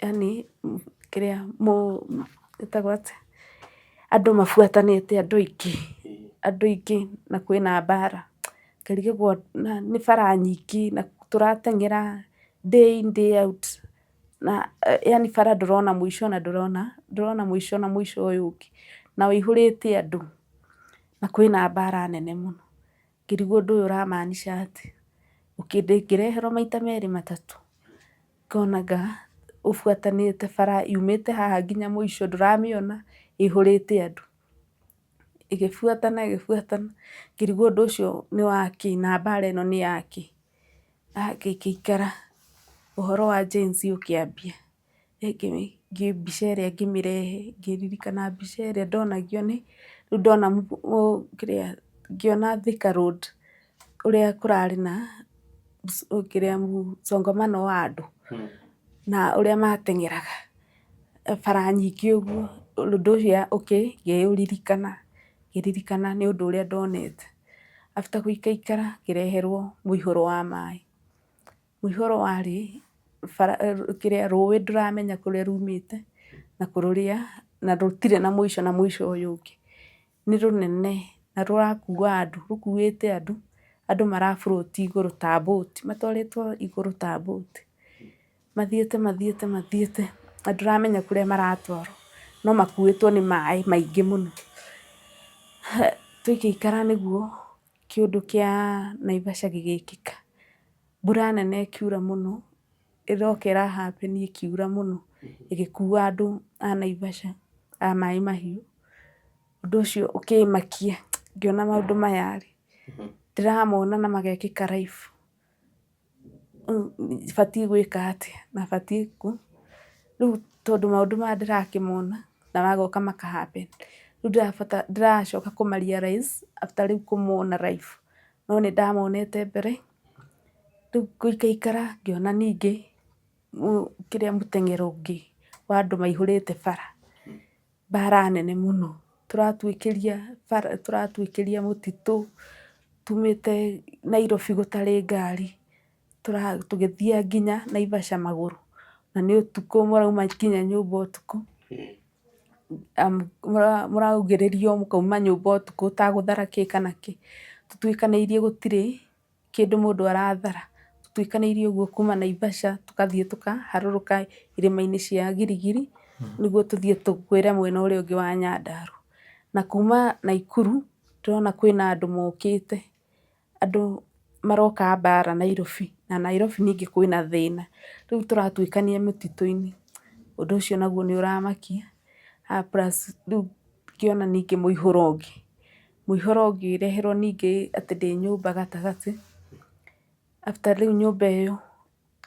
yaani kĩrĩa ĩtagwo atĩa, andũ mabuatanĩte andũ aingĩ, andũ aingĩ na kwĩna mbara. Ngarigagwo nĩ bara nyingĩ na tũrateng'era day in day out na yaani bara ndũrona mũico na ndũrona ndũrona mũico na mũico ũyũ ũngĩ, na ũihũrĩte andũ na kwĩna mbara nene mũno. Ngĩrigwo ũndũ ũyũ ũra maanisha atĩa. Ngĩreherwo maita merĩ matatũ, ngonaga ũbuatanĩte bara yumĩte haha nginya mũico ndũramĩona ĩihũrĩte andũ. Ĩgĩbuatana ĩgĩbuatana, ngĩrigwo ũndũ ũcio nĩ wakĩ na mbara ĩno nĩ yakĩ. Ngĩikara ũhoro wa Gen Z ũkĩambia, mbica ĩrĩa ngĩmĩrehe, ngĩririkana mbica ĩrĩa ndonagio nĩ, rĩu ndona kĩrĩa ngĩona Thika Road ũrĩa kũrarĩ na kĩrĩa msongamano wa andũ na ũrĩa mateng'eraga bara nyingĩ ũguo, ũndũ ũcio ngĩũririkana, ngĩririkana nĩ ũndũ ũrĩa ndonete. After gũikaikara ngĩreherwo mũihũro wa maĩ. Mũihũro warĩ bara kĩrĩa rũĩ ndũramenya kũrĩa rumĩte na kũrĩa na rũtirĩ na mũico na mũico ũyũ ũngĩ. Nĩ rũnene na rũrakua andũ, rũkuĩte andũ, andũ mara float igũrũ ta boat, matwarĩtwo igũrũ ta boat. Mathiĩte mathiĩte mathiĩte na ndũramenya kũrĩa maratwarwo, no makuĩtwo nĩ maĩ maingĩ mũno. Twaikaikara nĩguo kĩũndũ kĩa Naivasha gĩgĩkĩka. Mbura nene ĩkiura mũno, ĩroka ĩra happen ĩkiura mũno, ĩgĩkua andũ a Naivasha a Maĩ Mahiũ. Ũndũ ũcio ũkĩmakia, ngĩona maũndũ maya rĩ, ndĩramona na magekĩka live. Batiĩ gwĩka atĩa na batiĩ rĩu tondũ maũndũ maya ndĩrakĩmona na magoka maka happen, rĩu ndĩracoka kũma realize after rĩu kũmona live, no nĩ ndamonete mbere. Rĩu gũikaikara ngĩona ningĩ kĩrĩa mũteng'ero ũngĩ wa andũ maihũrĩte bara, mbara nene mũno. Tũratuĩkĩria bara, tũratuĩkĩria mũtitũ, tumĩte Nairobi gũtarĩ ngari, tũgĩthiĩ nginya Naivasha magũrũ, na nĩ ũtukũ mũrauma nginya nyũmba ũtukũ, mũraugĩrĩrio mũkauma nyũmba ũtukũ ũtagũthara kĩ kana kĩ. Tũtuĩkanĩirie gũtirĩ kĩndũ mũndũ arathara, tũtuĩkanĩirie ũguo kuma Naivasha tũgathiĩ tũkaharũrũka irĩma-inĩ cia Giligili nĩguo tũthiĩ tũgwĩre mwena ũrĩa ũngĩ wa Nyandarua. Na kuma Naikuru ndĩrona kwĩna andũ mokĩte, andũ maroka mbara Nairobi, na Nairobi ningĩ kwĩna thĩna. Rĩu tũratuĩkania mĩtitũ-inĩ, ũndũ ũcio naguo nĩ ũramakia. Plus rĩu ngĩona ningĩ mũihũro ũngĩ, mũihũro ngĩreherwo ningĩ atĩ ndĩ nyũmba gatagatĩ, after rĩu nyũmba ĩyo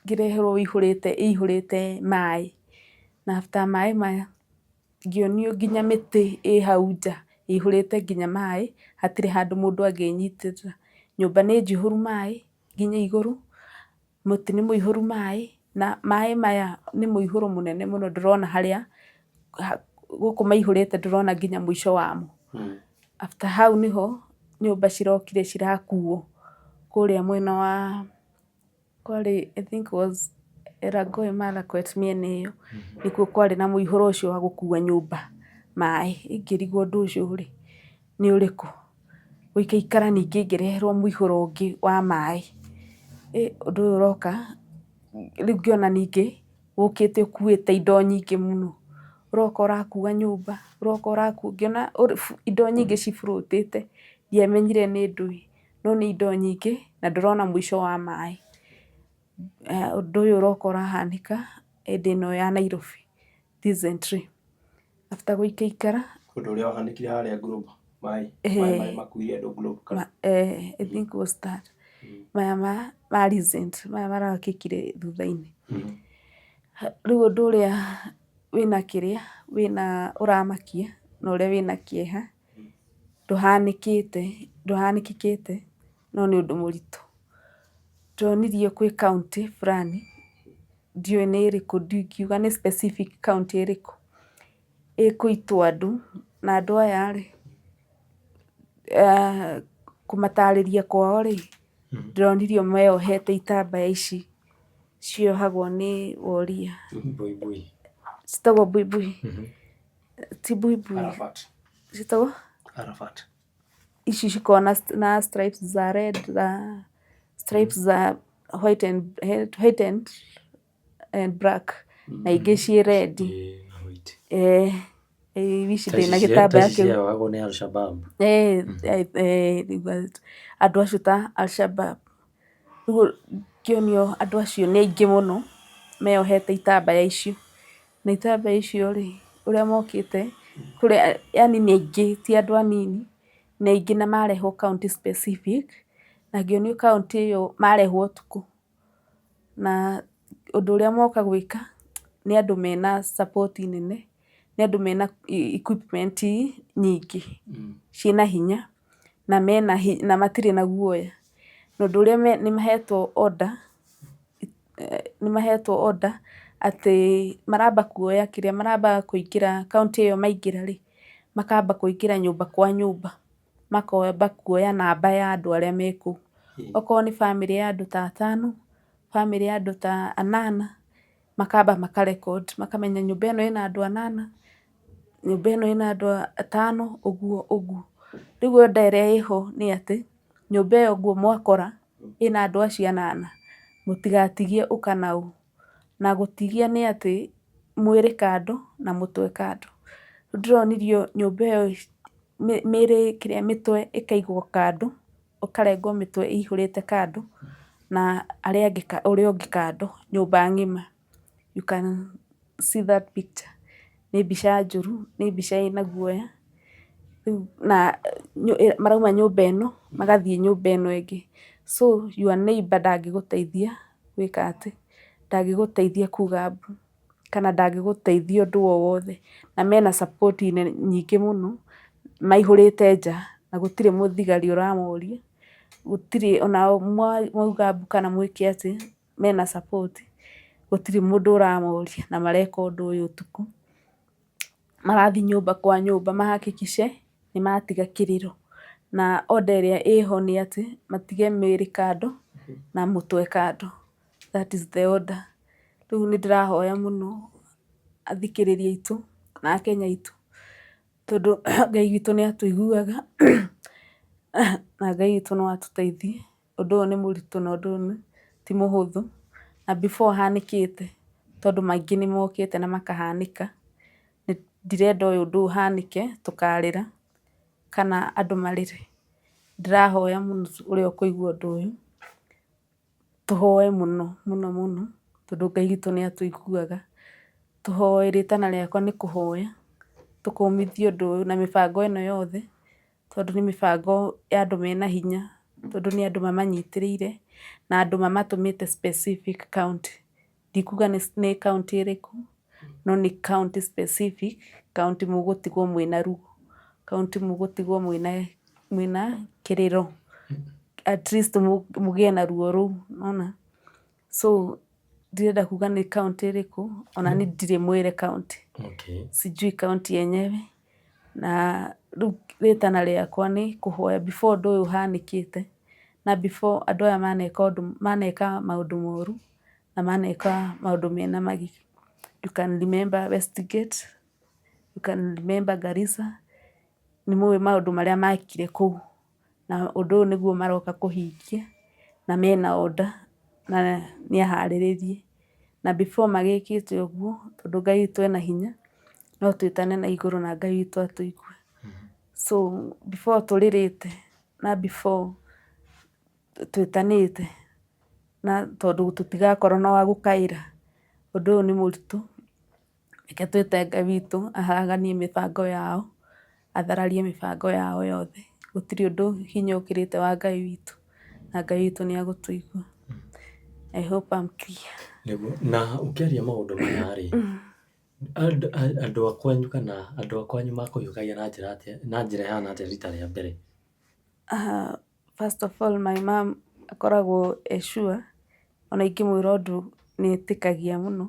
ngĩreherwo ĩihũrĩte ĩihũrĩte maĩ, na after maĩ maya ngĩonio nginya mĩtĩ ĩ hau nja ĩihũrĩte nginya maĩ, hatirĩ handũ mũndũ angĩnyitĩrĩra. Nyũmba nĩ njihũru maĩ nginya igũrũ, mũtĩ nĩ mũihũru maĩ, na maĩ maya nĩ mũihũro mũnene mũno ndũrona harĩa gũkũ maihũrĩte ndũrona nginya mũico wamo. After hau nĩho nyũmba cirokire cirakuo kũrĩa mwena wa kwarĩ I think was Elgeyo Marakwet mĩena ĩyo, nĩkuo kwarĩ na mũihũro ũcio wa gũkua nyũmba maĩ. Ngĩrigwo ũndũ ũcio rĩ nĩ ũrĩkũ. Gũikaikara ningĩ ngĩreherwo mũihũro ũngĩ wa maĩ. Ũndũ ũyũ ũroka rĩu ngĩona ningĩ ũkĩte ũkuĩte indo nyingĩ mũno. Ũroka ũrakua nyũmba, ũroka ũrakua, ngĩona indo nyingĩ ci float ĩte, ndiamenyire nĩ ndũĩ, no nĩ indo nyingĩ na ndũrona mũico wa maĩ. Ũndũ ũyũ ũroka ũrahanĩka hĩndĩ ĩno ya Nairobi recently. After gũikaikara Ũndũ ũrĩa wahanĩkire harĩa Globe, maĩ maĩ makuire andũ Globe kana? I think was that maya ma recent, maya marekĩkire thutha-inĩ. Rĩu ũndũ ũrĩa wĩna kĩrĩa wĩna ũramakia na ũrĩa wĩna kĩeha, ndũhanĩkĩte ndũhanĩkĩkĩte no nĩ ũndũ mũritũ. Ndonirio kwĩ county fulani, ndiũĩ nĩ ĩrĩkũ ndingiuga nĩ specific county ĩrĩkũ. ĩkũitwo andũ, na andũ aya rĩ, kũmatarĩria kwao rĩ, ndĩronirio meyohete itambaya ici ciohagwo nĩ woria. Buibui. Citagwo buibui? Ti buibui. Arafat. Citagwo? Arafat. Ici cikoragwo na stripes za red na stripes za white and black na ingĩ ciĩ red. Ĩĩ, na white. Ĩĩ ici ndĩna gĩtambaya Ta ici kĩu. ciohagwo nĩ Al-Shabaab. Ĩĩ, andũ acio ta Al-Shabaab. Rĩu ngĩonio andũ acio nĩ aingĩ mũno meyohete itambaya icio. Na itambaya icio rĩ, ũrĩa mokĩte, kũrĩa yaani nĩ aingĩ ti andũ anini, nĩ aingĩ na marehwo county specific, na ngĩonio county ĩyo marehwo ũtukũ. Na ũndũ ũrĩa moka gwĩka nĩ andũ mena support nene, nĩ andũ mena equipment nyingĩ ciĩna hinya na mena na matirĩ na guoya. Na ũndũ ũrĩa nĩ mahetwo order, nĩ mahetwo order atĩ maramba kuoya kĩrĩa, maramba kũingĩra county ĩyo maingĩra rĩ, makamba kũingĩra nyũmba kwa nyũmba, makamba kuoya namba ya andũ arĩa me kũu. Okorwo nĩ bamĩrĩ ya andũ ta atano, bamĩrĩ ya andũ ta anana, makamba maka record, makamenya nyũmba ĩno ĩna andũ anana, nyũmba ĩno ĩna andũ atano, ũguo ũguo. Rĩu order ĩrĩa ĩho nĩ atĩ, nyũmba ĩyo ũguo mwakora ĩna andũ acio anana, mũtigatigie ũka na ũ. Na gũtigia nĩ atĩ mwĩrĩ kando na mũtwe kando. Rĩu ndĩronirio nyũmba ĩyo mĩĩrĩ kĩrĩa mĩtwe ĩkaigwo kando, ũkarengwo mĩtwe ĩihũrĩte kando na arĩa angĩ ũrĩa ũngĩ kando, nyũmba ng'ima. You can see that picture. Nĩ mbica njũru, nĩ mbica ĩna guoya. Rĩu na marauma nyũmba ĩno magathiĩ nyũmba ĩno ĩngĩ. So your neighbour ndangĩgũteithia gwĩka atĩ, ndangĩgũteithia kuga mbu kana ndangĩgũteithia ũndũ o wothe. Na mena support nyingĩ mũno, maihũrĩte nja na gũtirĩ mũthigari ũramoria, gũtirĩ ona mwauga mbu kana mwĩke atĩ, mena support, gũtirĩ mũndũ ũramoria na mareka ũndũ ũyũ ũtukũ. Marathiĩ nyũmba kwa nyũmba ma hakikishe nĩ matiga kĩrĩro. Na order ĩrĩa ĩho nĩ atĩ matige mĩĩrĩ kando na mũtwe kando. That is the order. Rĩu nĩ ndĩrahoya mũno athikĩrĩria aitũ na akenya aitũ, tondũ Ngai witũ nĩ atũiguaga na Ngai witũ no atũteithie. Ũndũ ũyũ nĩ mũritũ na ũndũ ũyũ ti mũhũthũ. Na before ũhanĩkĩte, tondũ maingĩ nĩ mokĩte na makahanĩka, ndirenda ũyũ ũndũ ũhanĩke tũkarĩra kana andũ marĩre. Ndĩrahoya mũno ũrĩa ũkũigua ũndũ ũyũ, tũhoe mũno mũno mũno, tondũ Ngai witũ nĩ atũiguaga. Tũhoe, rĩtana rĩakwa nĩ kũhoya, tũkũmithie ũndũ ũyũ na mĩbango ĩno yothe, tondũ nĩ mĩbango ya andũ mena hinya, tondũ nĩ andũ mamanyitĩrĩire na andũ mamatũmĩte specific county. Ndikuga nĩ county ĩrĩkũ, no nĩ county specific, county mũgũtigwo mwĩna ruo, county mũgũtigwo mwĩna kĩrĩro, at least mũgĩe na ruo rũu, nĩwona? So ndirenda kuga nĩ county ĩrĩkũ, ona niĩ ndirĩ mwĩre county. Sijui county yenyewe. Na rĩu rĩtana rĩakwa nĩ kũhoya before ũndũ ũyũ ũhanĩkĩte, na before andũ aya maneka ũndũ, maneka maũndũ moru, na maneka maũndũ mena magigi. You can remember Westgate, you can remember Garissa, nĩ mũĩ maũndũ marĩa mekire kũu. Na ũndũ ũyũ nĩguo maroka kũhingia, na mena order, na nĩ aharĩrĩrie. Na before magĩkĩte ũguo, tondũ Ngai witũ ena hinya, no twĩtane na igũrũ na Ngai witũ atũigue. So before tũrĩrĩte na before twĩtanĩte, na tondũ tũtigakorwo na wa gũkaĩra, ũndũ ũyũ nĩ mũritũ, reke twĩte Ngai witũ aharaganie mĩbango yao, athararie mĩbango yao yothe. Gũtirĩ ũndũ hinya ũkĩrĩte wa Ngai witũ, na Ngai witũ nĩ egũtũigua. I hope I'm clear. Nĩguo, na ũkĩaria maũndũ maya rĩ, andũ a kwanyu kana andũ a kwanyu makũhiũkagia na njĩra atĩa, na njĩra ĩhana atĩa rita rĩa mbere? First of all my mom akoragwo e sure, ona ingĩmwĩra ũndũ nĩ etĩkagia mũno,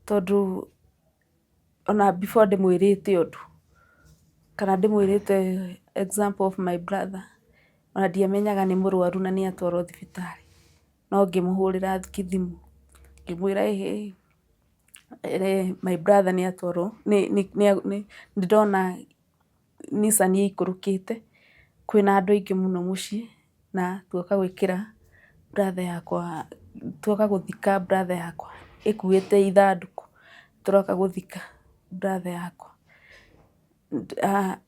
tondũ Ona before ndĩmwĩrĩte ũndũ, kana ndĩmwĩrĩte example of my brother, ona ndiamenyaga nĩ mũrwaru na nĩ atwarwo thibitarĩ. No ngĩmũhũrĩra thimũ ngĩmwĩra ĩhĩ, my brother nĩ atwarwo, nĩ ndona Nissan ĩikũrũkĩte, kwĩna andũ aingĩ mũno mũciĩ, na tuoka gwĩkĩra brother yakwa, tuoka gũthika brother yakwa ĩkuĩte ithandũkũ, tũroka gũthika brother yakwa.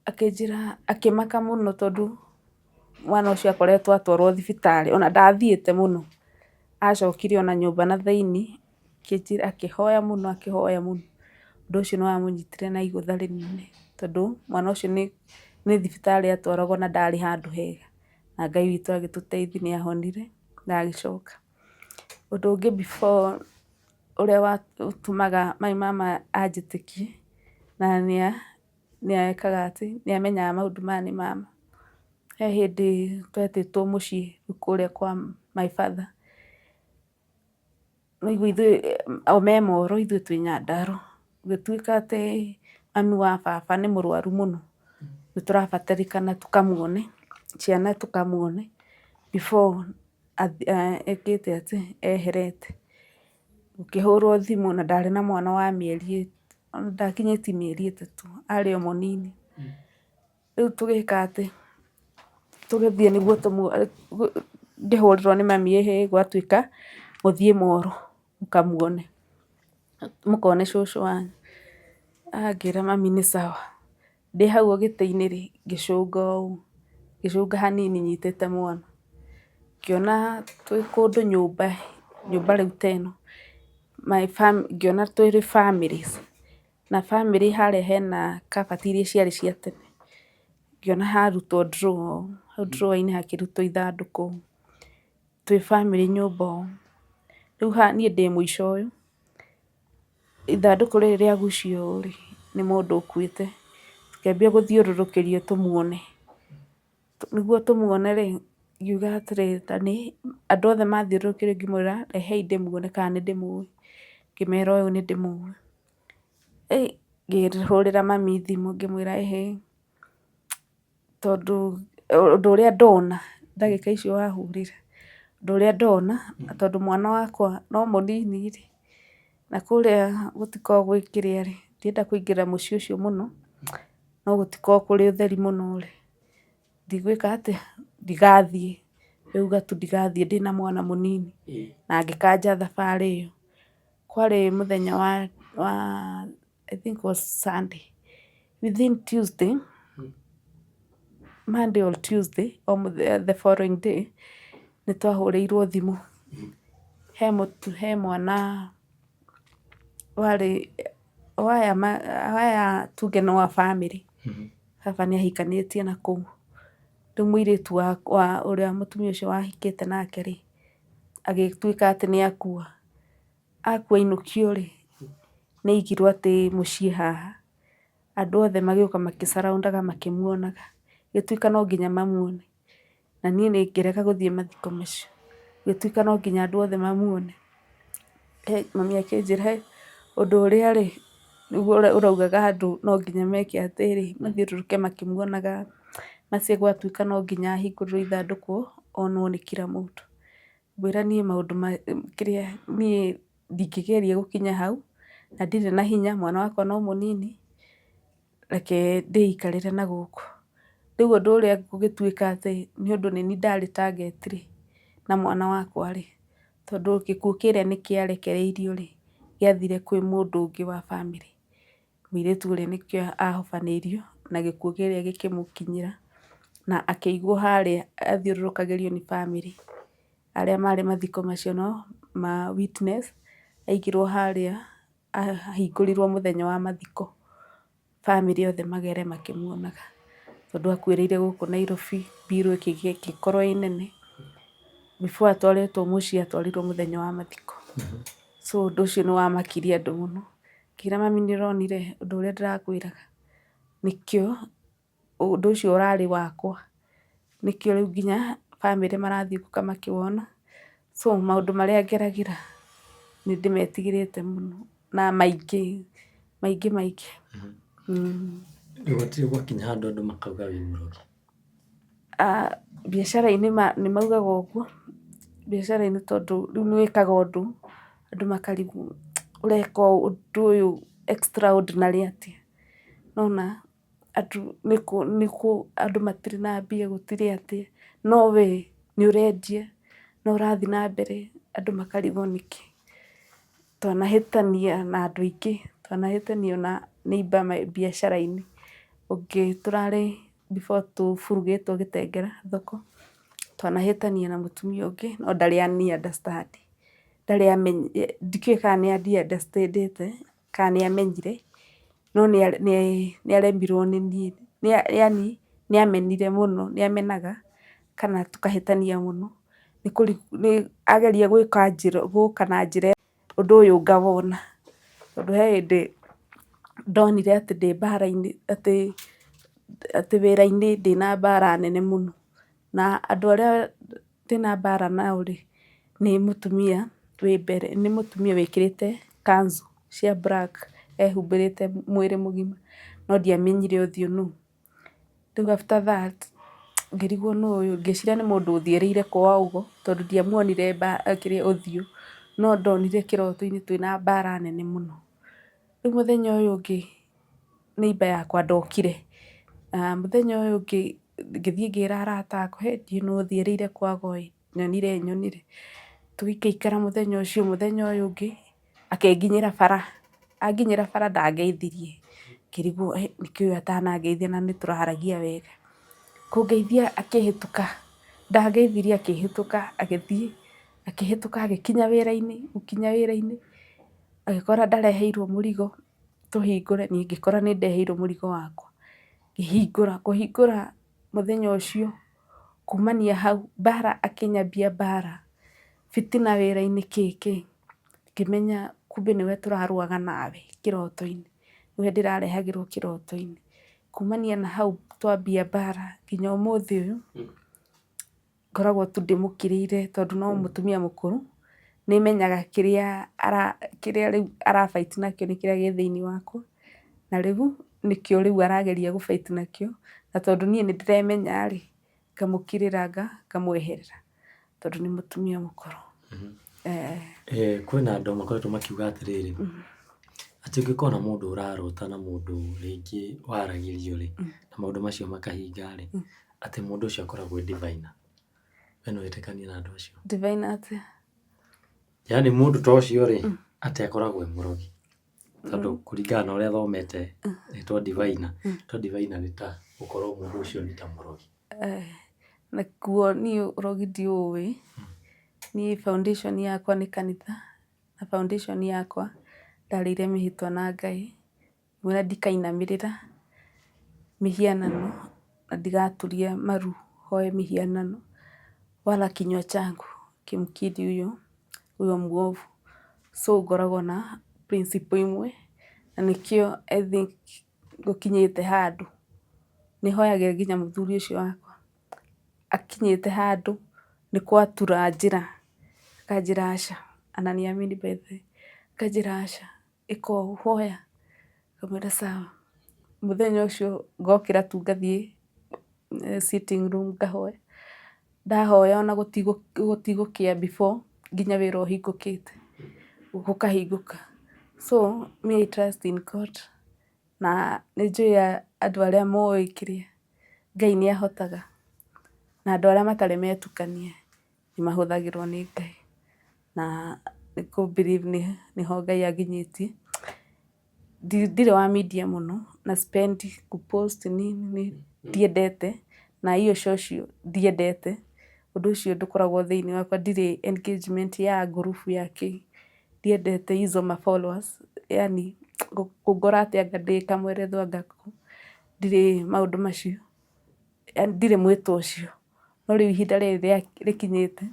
Akĩnjĩra, akĩmaka mũno tondũ mwana ũcio akoretwo atwarwo thibitarĩ, ona ndathiĩte mũno, acokire ona nyũmba na thĩiniĩ, akĩnjĩra, akĩhoya mũno akĩhoya mũno. Ũndũ ũcio nĩ wamũnyitire na igũtha rĩnene tondũ mwana ũcio nĩ thibitarĩ atwaragwo na ndarĩ handũ hega. Na Ngai witũ agĩtũteithia nĩ ahonire na agĩcoka. Ũndũ ũngĩ before ũrĩa watũmaga my mama anjĩtĩkie na nĩ ekaga atĩ, nĩ amenyaga maũndũ maya nĩ ma ma. He hĩndĩ twetĩtwo mũciĩ kũrĩa kwa my father. Nĩwaigua ithuĩ o me Moro ithuĩ twĩ Nyandarũa. Gũgĩtuĩka atĩ mami wa baba nĩ mũrwaru mũno, nĩ tũrabatarĩkana tũkamuone, ciana tũkamuone before ekĩte atĩ, eherete. Ngĩhũrwo thimũ na ndarĩ na mwana wa mĩeri, ndakinyĩtie mĩeri 3, arĩ o mũnini. Rĩu tũgĩka atĩ, tũgĩthiĩ nĩguo ngĩhũrĩrwo nĩ mami ĩhĩ gwatuĩka mũthiĩ Moro mũkamuone, mũkone cũcũ wanyu. Ngĩra mami nĩ sawa. Ndĩ hau o gĩtĩ-inĩ rĩ, ngĩcũnga ũũ, ngĩcũnga hanini nyitĩte mwana. Ngĩona twĩ kũndũ nyũmba, nyũmba rĩu ta ĩno, ngĩona twĩ families, na bamĩrĩ harĩa hena kabati iria ciarĩ cia tene. Ngĩona harutwo drawer ũũ, hau drawer -inĩ hakĩrutwo ithandũkũ. Twĩ bamĩrĩ nyũmba ũũ. Rĩu haha niĩ ndĩ mũico ũyũ, ithandũkũ rĩrĩ rĩagucio ũũ rĩ, nĩ mũndũ ũkuĩte. Tũkĩambia gũthiũrũrũkĩrio tũmuone. Nĩguo tũmuone rĩ, ngiuga atĩrĩrĩ, ta nĩ andũ othe mathiũrũrũkĩirie ngĩmwĩra rehei ndĩmuone kana nĩ ndĩmũĩ. Ngĩmera ũyũ nĩ ndĩmũĩ. Ngĩhũrĩra mami thimũ ngĩmwĩra ĩhĩ, tondũ ũndũ ũrĩa ndona ndagĩka icio wahũrĩra, ũndũ ũrĩa ndona, tondũ mwana wakwa no mũnini rĩ, na kũrĩa gũtikoragwo gwĩ kĩrĩa rĩ, ndienda kũingĩra mũciĩ ũcio mũno, no gũtikoragwo kũrĩ ũtheri mũno rĩ, ndigwĩka atĩa, ndigathiĩ, ndauga tu ndigathiĩ ndĩna mwana mũnini, na ngĩkanja thabarĩ ĩyo. Kwarĩ mũthenya wa I think was Sunday, within Tuesday, Monday or Tuesday, o the following day, nĩ twahũrĩirwo thimũ, he mwana warĩ waya tuge nĩ wa bamĩrĩ, baba nĩ ahikanĩtie na kũu, rĩu mũirĩtu wa ũrĩa mũtumia ũcio wahikĩte nake rĩ, agĩtuĩka atĩ nĩ akua. Akua ainũkio rĩ, nĩ aigirwo atĩ mũciĩ haha, andũ othe magĩũka makĩ surround aga makĩmuonaga, gĩtuĩka no nginya mamuone, na niĩ ngĩrega gũthiĩ mathiko macio, gĩtuĩka no nginya andũ othe mamuone. Mami akĩnjĩra ũndũ ũrĩa rĩ, nĩguo ũraugaga andũ no nginya meke atĩrĩ, mathiũrũrũke makĩmuonaga, macio gwatuĩka no nginya ahingũrĩrwo ithandũkũ onwo nĩ kila mũndũ. Ngwĩra niĩ maũndũ kĩrĩa niĩ ndingĩgeria gũkinya hau, na ndirĩ na hinya, mwana wakwa no mũnini, reke ndĩikarĩre na gũkũ. Rĩu ũndũ ũrĩa gũgĩtuĩka atĩ nĩ ũndũ nĩ niĩ ndarĩ target rĩ, na mwana wakwa rĩ, tondũ gĩkuũ kĩrĩa nĩ kĩarekereirio rĩ, gĩathire kwĩ mũndũ ũngĩ wa bamĩrĩ. Mũirĩtu ũrĩa nĩkĩo ahobanĩirio na gĩkuũ kĩrĩa gĩkĩmũkinyĩra na akĩigwo harĩa athiũrũrũkagĩrio nĩ bamĩrĩ. Arĩa marĩ mathiko macio no ma witness, aigirwo harĩa ahingũrirwo mũthenya wa mathiko, bamĩrĩ othe magere makĩmuonaga. Tondũ akuĩrĩire gũkũ Nairobi, bill ĩgĩkorwo ĩ nene. Before atwarĩtwo mũciĩ atwarirwo mũthenya wa mathiko. So ũndũ ũcio nĩ wamakirie andũ mũno. Ngĩra mami nĩ ũronire ũndũ ũrĩa ndĩrakwĩraga, nĩkĩo ũndũ ũcio ũrarĩ wakwa, nĩkĩo rĩu nginya bamĩrĩ marathiũrũrũka makĩwona. So maũndũ marĩa ngeragĩra nĩ ndĩmetigĩrĩte mũno na maingĩ. Maingĩ maingĩ. Rĩu gũtirĩ gwakinya handũ andũ makauga wĩ mũrogi? Biacara-inĩ nĩ maugaga ũguo, biacara-inĩ tondũ rĩu nĩ wĩkaga ũndũ, andũ makarigwo ũreka ũndũ ũyũ extraordinary atĩa. Nĩ wona andũ andũ matirĩ na mbia gũtirĩ atĩa, no we nĩ ũrendia, no ũrathiĩ na mbere, andũ makarigwo nĩkĩ. Twanahĩtania na andũ aingĩ, twanahĩtania na neighbour biacara-inĩ, ũngĩ tũrarĩ before tũburugĩtwo Gĩtengera thoko, twanahĩtania na mũtumia ũngĩ no ndarĩ ani understand, ndarĩ amenya, ndikĩũĩ kana nĩ ani understand ĩte kana nĩ amenyire, no nĩ aremirwo nĩ niĩ, yaani nĩ amenire mũno, nĩ amenaga kana tũkahĩtania mũno, ageria gwĩka njĩra gũka na njĩra ũndũ ũyũ ngawona. Tondũ he hĩndĩ ndonire atĩ ndĩ mbara-inĩ atĩ atĩ wĩra-inĩ ndĩna mbara nene mũno. Na andũ arĩa ndĩna mbara nao rĩ, nĩ mũtumia wĩ mbere, nĩ mũtumia wĩkĩrĩte kanzu cia black ehumbĩrĩte mwĩrĩ mũgima, no ndiamenyire ũthiũ nũ. Rĩu after that ngĩrigwo nũ ũyũ, ngĩciria nĩ mũndũ ũthiĩrĩire kwao ũguo, tondũ ndiamuonire kĩrĩa ũthiũ, no ndonire kĩroto-inĩ twĩna mbara nene mũno. Rĩu mũthenya ũyũ ũngĩ neighbour yakwa ndokire, na mũthenya ũyũ ũngĩ ngĩthiĩ ngĩra arata akwa, hĩ ndiũĩ nũ ũthiĩrĩire kwago ĩ, nyonire nyonire. Tũgĩikara mũthenya ũcio, mũthenya ũyũ ũngĩ akĩnginyĩra bara, anginyĩra bara ndangeithirie, ngĩrigwo nĩkĩ ũyũ atanangeithia na nĩ tũraragia wega. Kũngeithia akĩhĩtũka, ndangeithirie akĩhĩtũka agĩthiĩ, akĩhĩtũka agĩkinya wĩra-inĩ, gũkinya wĩra-inĩ agĩkora ndareheirwo mũrigo tũhingũre, niĩ ngĩkora nĩ ndeheirwo mũrigo wakwa. Ngĩhingũra, kũhingũra mũthenya ũcio kumania hau mbara akĩnyambia mbara, bitina wĩra-inĩ kĩ kĩ, ngĩmenya kumbe nĩwe tũrarũaga nawe kĩroto-inĩ, nĩwe ndĩrarehagĩrwo kĩroto-inĩ. Kumania na hau twambia mbara nginya ũmũthĩ ũyũ, ngoragwo tu ndĩmũkirĩire tondũ no mũtumia mũkũrũ, nĩ menyaga kĩrĩa kĩrĩa rĩu ara fight nakĩo nĩ kĩrĩa gĩ thĩiniĩ wakwa, na rĩu nĩkĩo rĩu arageria gũ fight nakĩo, na tondũ niĩ nĩ ndĩremenya rĩ, ngamũkirĩra ngamweherera, tondũ nĩ mũtumia mũkũrũ. Kwĩna andũ makoretwo makiuga atĩrĩrĩ, atĩ ũngĩkorwo na mũndũ ũrarota na mũndũ rĩngĩ waragĩrio rĩ, na maũndũ macio makahinga rĩ, atĩ mũndũ ũcio akoragwo e diviner. We no wĩtĩkanie na andũ acio? Diviner atĩa? Yaani mũndũ ta ũcio rĩ, atĩ akoragwo e mũrogi. Tondũ kũringana na ũrĩa thomete rĩtwa diviner, rĩtwa diviner nĩ ta gũkorwo mũndũ ũcio nĩ ta mũrogi. Nakuo niĩ ũrogi ndiũĩ, niĩ foundation yakwa nĩ kanitha, na foundation yakwa ndarĩire mĩhĩtwa na Ngai, ngĩmwĩra ndikainamĩrĩra mĩhianano na ndigaturia maru hoe mĩhianano, wala kinywa changu kimkiri huyo huyo mwovu. So ngoragwo na principle imwe na nĩkĩo I think gũkinyĩte handũ, nĩ hoyagĩra nginya mũthuri ũcio wakwa, akinyĩte handũ nĩ kwatura njĩra, akanjĩra aca, ananiamini by the way, akanjĩra aca ĩka ũũ hoya, ngamwĩra sawa. Mũthenya ũcio ngokĩra tu ngathiĩ sitting room ngahoya, ndahoya ona gũtigũkĩa before nginya wĩra ũhingũkĩte, gũkahingũka. So me I trust in God na nĩ njũĩ andũ arĩa moĩ kĩrĩa Ngai nĩ ahotaga, na andũ arĩa matarĩ metukania nĩ mahũthagĩrwo nĩ Ngai, na nĩ ngũ believe nĩho Ngai anginyĩtie. Ndirĩ wa media mũno na sipendi kũ post nini nini, ndiendete na hiyo social ndiendete, ũndũ ũcio ndũkoragwo thĩiniĩ wakwa, ndirĩ engagement ya ngurubu ya kĩ, ndiendete hizo ma followers yaani kũngora atĩ anga ndĩ kamweretho anga kũ, ndirĩ maũndũ macio, yaani ndirĩ mwĩto ũcio. No rĩu ihinda rĩrĩ rĩkinyĩte,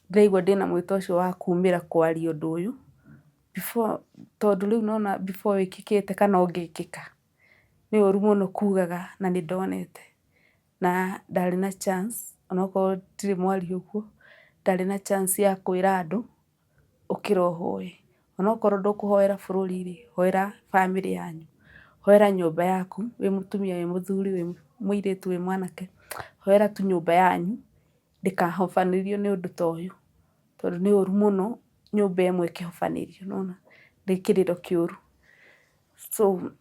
ndĩraigua ndĩna mwĩto ũcio wa kumĩra kwaria ũndũ ũyũ before, tondũ rĩu nĩwona before wĩkĩkĩte kana ũngĩkĩka, nĩ ũru mũno kugaga na nĩ ndonete. Na ndarĩ na chance onokorwo ndirĩ mwaria ũguo, ndarĩ na chance ya kwĩra andũ ũkĩra ũhoe. Onokorwo ndũkũhoera bũrũri-rĩ, hoera bamĩrĩ yanyu, hoera nyũmba yaku, wĩ mũtumia, wĩ mũthuri, wĩ mũirĩtu, wĩ mwanake, hoera tu nyũmba yanyu ndĩkahobanĩrio nĩ ũndũ ta ũyũ, tondũ nĩ ũru mũno nyũmba ĩmwe ĩkĩhobanĩrio, nĩwona, nĩ kĩrĩro kĩũru. So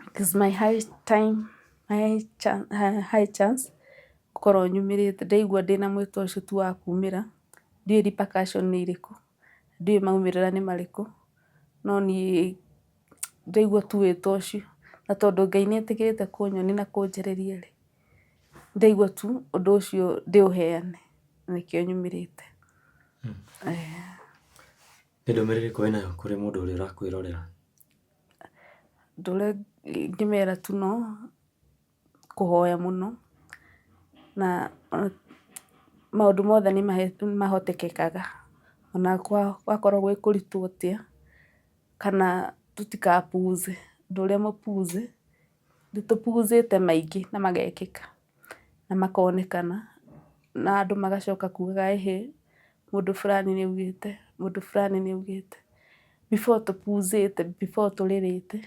it is my high time, high chance gũkorwo nyumĩrĩte, ndaigua ndĩna mwĩto ũcio tu wa kumĩra, ndiũĩ repercussion nĩ irĩkũ, ndiũĩ maumĩrĩra nĩ marĩkũ, no niĩ ndaigua tu wĩto ũcio, na tondũ Ngai nĩ etĩkĩrĩte kũnyonia na kũnjarĩria rĩ, ndaigua tu ũndũ ũcio ndĩũheane, na nĩkĩo nyumĩrĩte. Nĩ ndũmĩrĩri ĩrĩkũ wĩnayo kũrĩ mũndũ ũrĩa ũrakwĩrorera? Ũndũ ũrĩa ingĩmera tu no kũhoya mũno, na maũndũ mothe nĩ mahotekekaga, ona gwakorwo gwĩ kũritũ atĩa, kana tũtikapuuze, ũndũ ũrĩa mũpuuze, nĩ tũpuuzĩte maingĩ na magekĩka na makonekana, na andũ magacoka kugaga ĩhĩ, mũndũ fulani nĩ augĩte, mũndũ fulani nĩ augĩte. Before tũpuuzĩte, before tũrĩrĩte,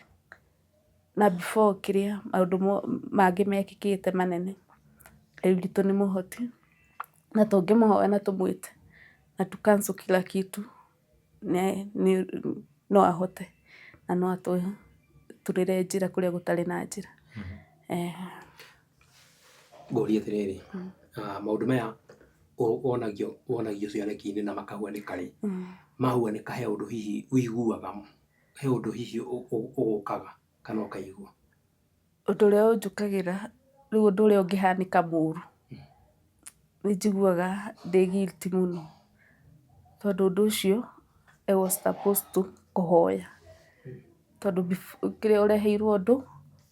na before kĩrĩa maũndũ mangĩ mekĩkĩte manene, Ngai witũ nĩ mũhoti, na tũngĩmũhoya na tũmwĩte na tũ cancel kila kitu, no ahote na no atũturĩre njĩra kũrĩa gũtarĩ na njĩra. Ngũrie atĩrĩrĩ, maũndũ maya wonagio wonagio cioneki-inĩ na makahuanĩka rĩ, mahuanĩka he ũndũ hihi ũiguaga, he ũndũ hihi ũgũkaga kana ũkaigua? Ũndũ ũrĩa ũnjũkagĩra, rĩu ũndũ ũrĩa ũngĩhanĩka mũru, nĩ njiguaga ndĩ guilty mũno, tondũ ũndũ ũcio I was supposed to kũhoya, tondũ kĩrĩa ũreheirwo ũndũ,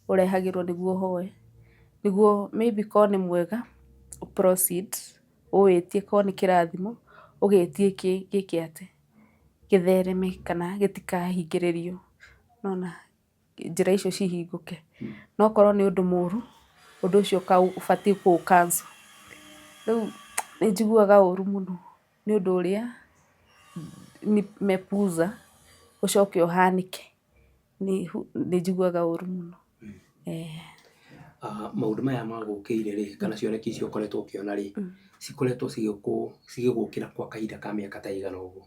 ũrehagĩrwo nĩguo ũhoe, nĩguo maybe korwo nĩ mwega ũ proceed, ũwĩtie korwo nĩ kĩrathimo, ũgĩtie gĩke atĩ, gĩthereme kana gĩtikahingĩrĩrio, nĩwona, njĩra icio cihingũke. No korwo nĩ ũndũ mũru, ũndũ ũcio ũbatiĩ kũ cancel. Rĩu nĩ njiguaga ũru mũno nĩ ũndũ ũrĩa nimepuuza ũcoke ũhanĩke, nĩ njiguaga ũru mũno. Maũndũ maya magũkĩire rĩ, kana cioneki icio ũkoretwo ũkĩona rĩ, cikoretwo cigĩgũkĩra kwa kahinda ka mĩaka ta ĩigana ũguo?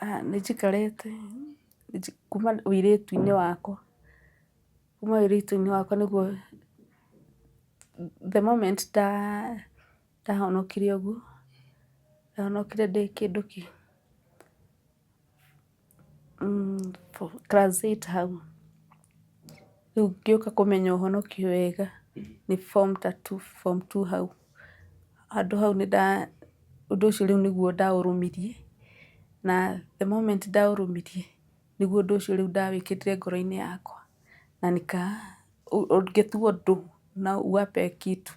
Nĩ njikarĩte kuma ũirĩtu-inĩ wakwa, kuma ũirĩtu-inĩ wakwa nĩguo the moment ndahonokire ũguo, ndahonokire ndĩ kĩndũ class 8 hau. Rĩu ngĩũka kũmenya ũhonokio wega nĩ form ta two, form two hau. Handũ hau nĩ nda, ũndũ ũcio rĩu nĩguo ndaũrũmirie, na the moment ndaũrũmirie, nĩguo ũndũ ũcio rĩu ndawĩkĩrire ngoro-inĩ yakwa, na ũngĩtua ũndũ na uape kitu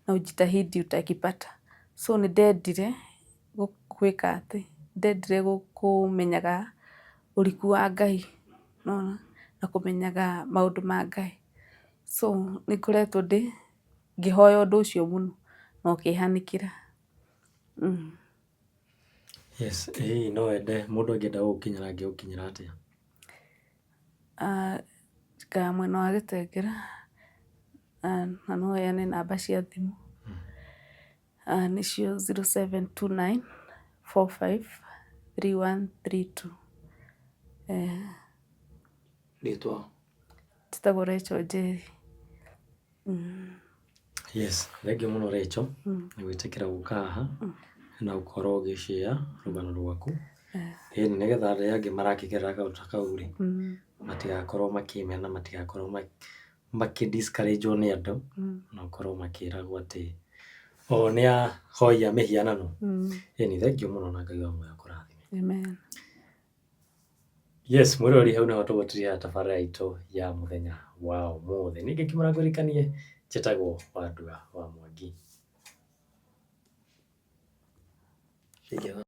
na ujitahidi utakipata. So nĩ ndendire gwĩka atĩ, ndendire kũmenyaga ũriku wa Ngai, nĩwona, na kũmenyaga maũndũ ma Ngai. So nĩ ngoretwo ndĩ ngĩhoya ũndũ ũcio mũno na ũkĩhanĩkĩra. Yes, ĩ no wende mũndũ angĩenda gũgũkinyĩra angĩgũkinyĩra atĩa? Njikaraga mwena wa Gĩtengera, na no heane namba cia thimũ, nĩcio 0729 45 3132. Rĩtwa? Njĩtagwo Rachel Njeri. Yes, thengiũ mũno Rachel nĩ gwĩtĩkĩra gũka haha na gũkorwo ũgĩ share rũgano rwaku. Ĩni nĩgetha arĩa angĩ marakĩgerera kaũndũ ta kau rĩ, matigakorwo makĩmena, matigakorwo makĩ discourage wo nĩ andũ, na gũkorwo makĩragwo atĩ o nĩ ahoi a mĩhianano. Ĩni thengiũ mũno na Ngai wa muoyo akũrathime. Amen. Yes, mwĩroreri hau nĩho tũgũtirĩra tabarĩra itũ ya mũthenya wa ũmũthĩ. Niĩ ngĩkiuma ngũririkanie njĩtagwo Wandua wa Mwangi. Thank you.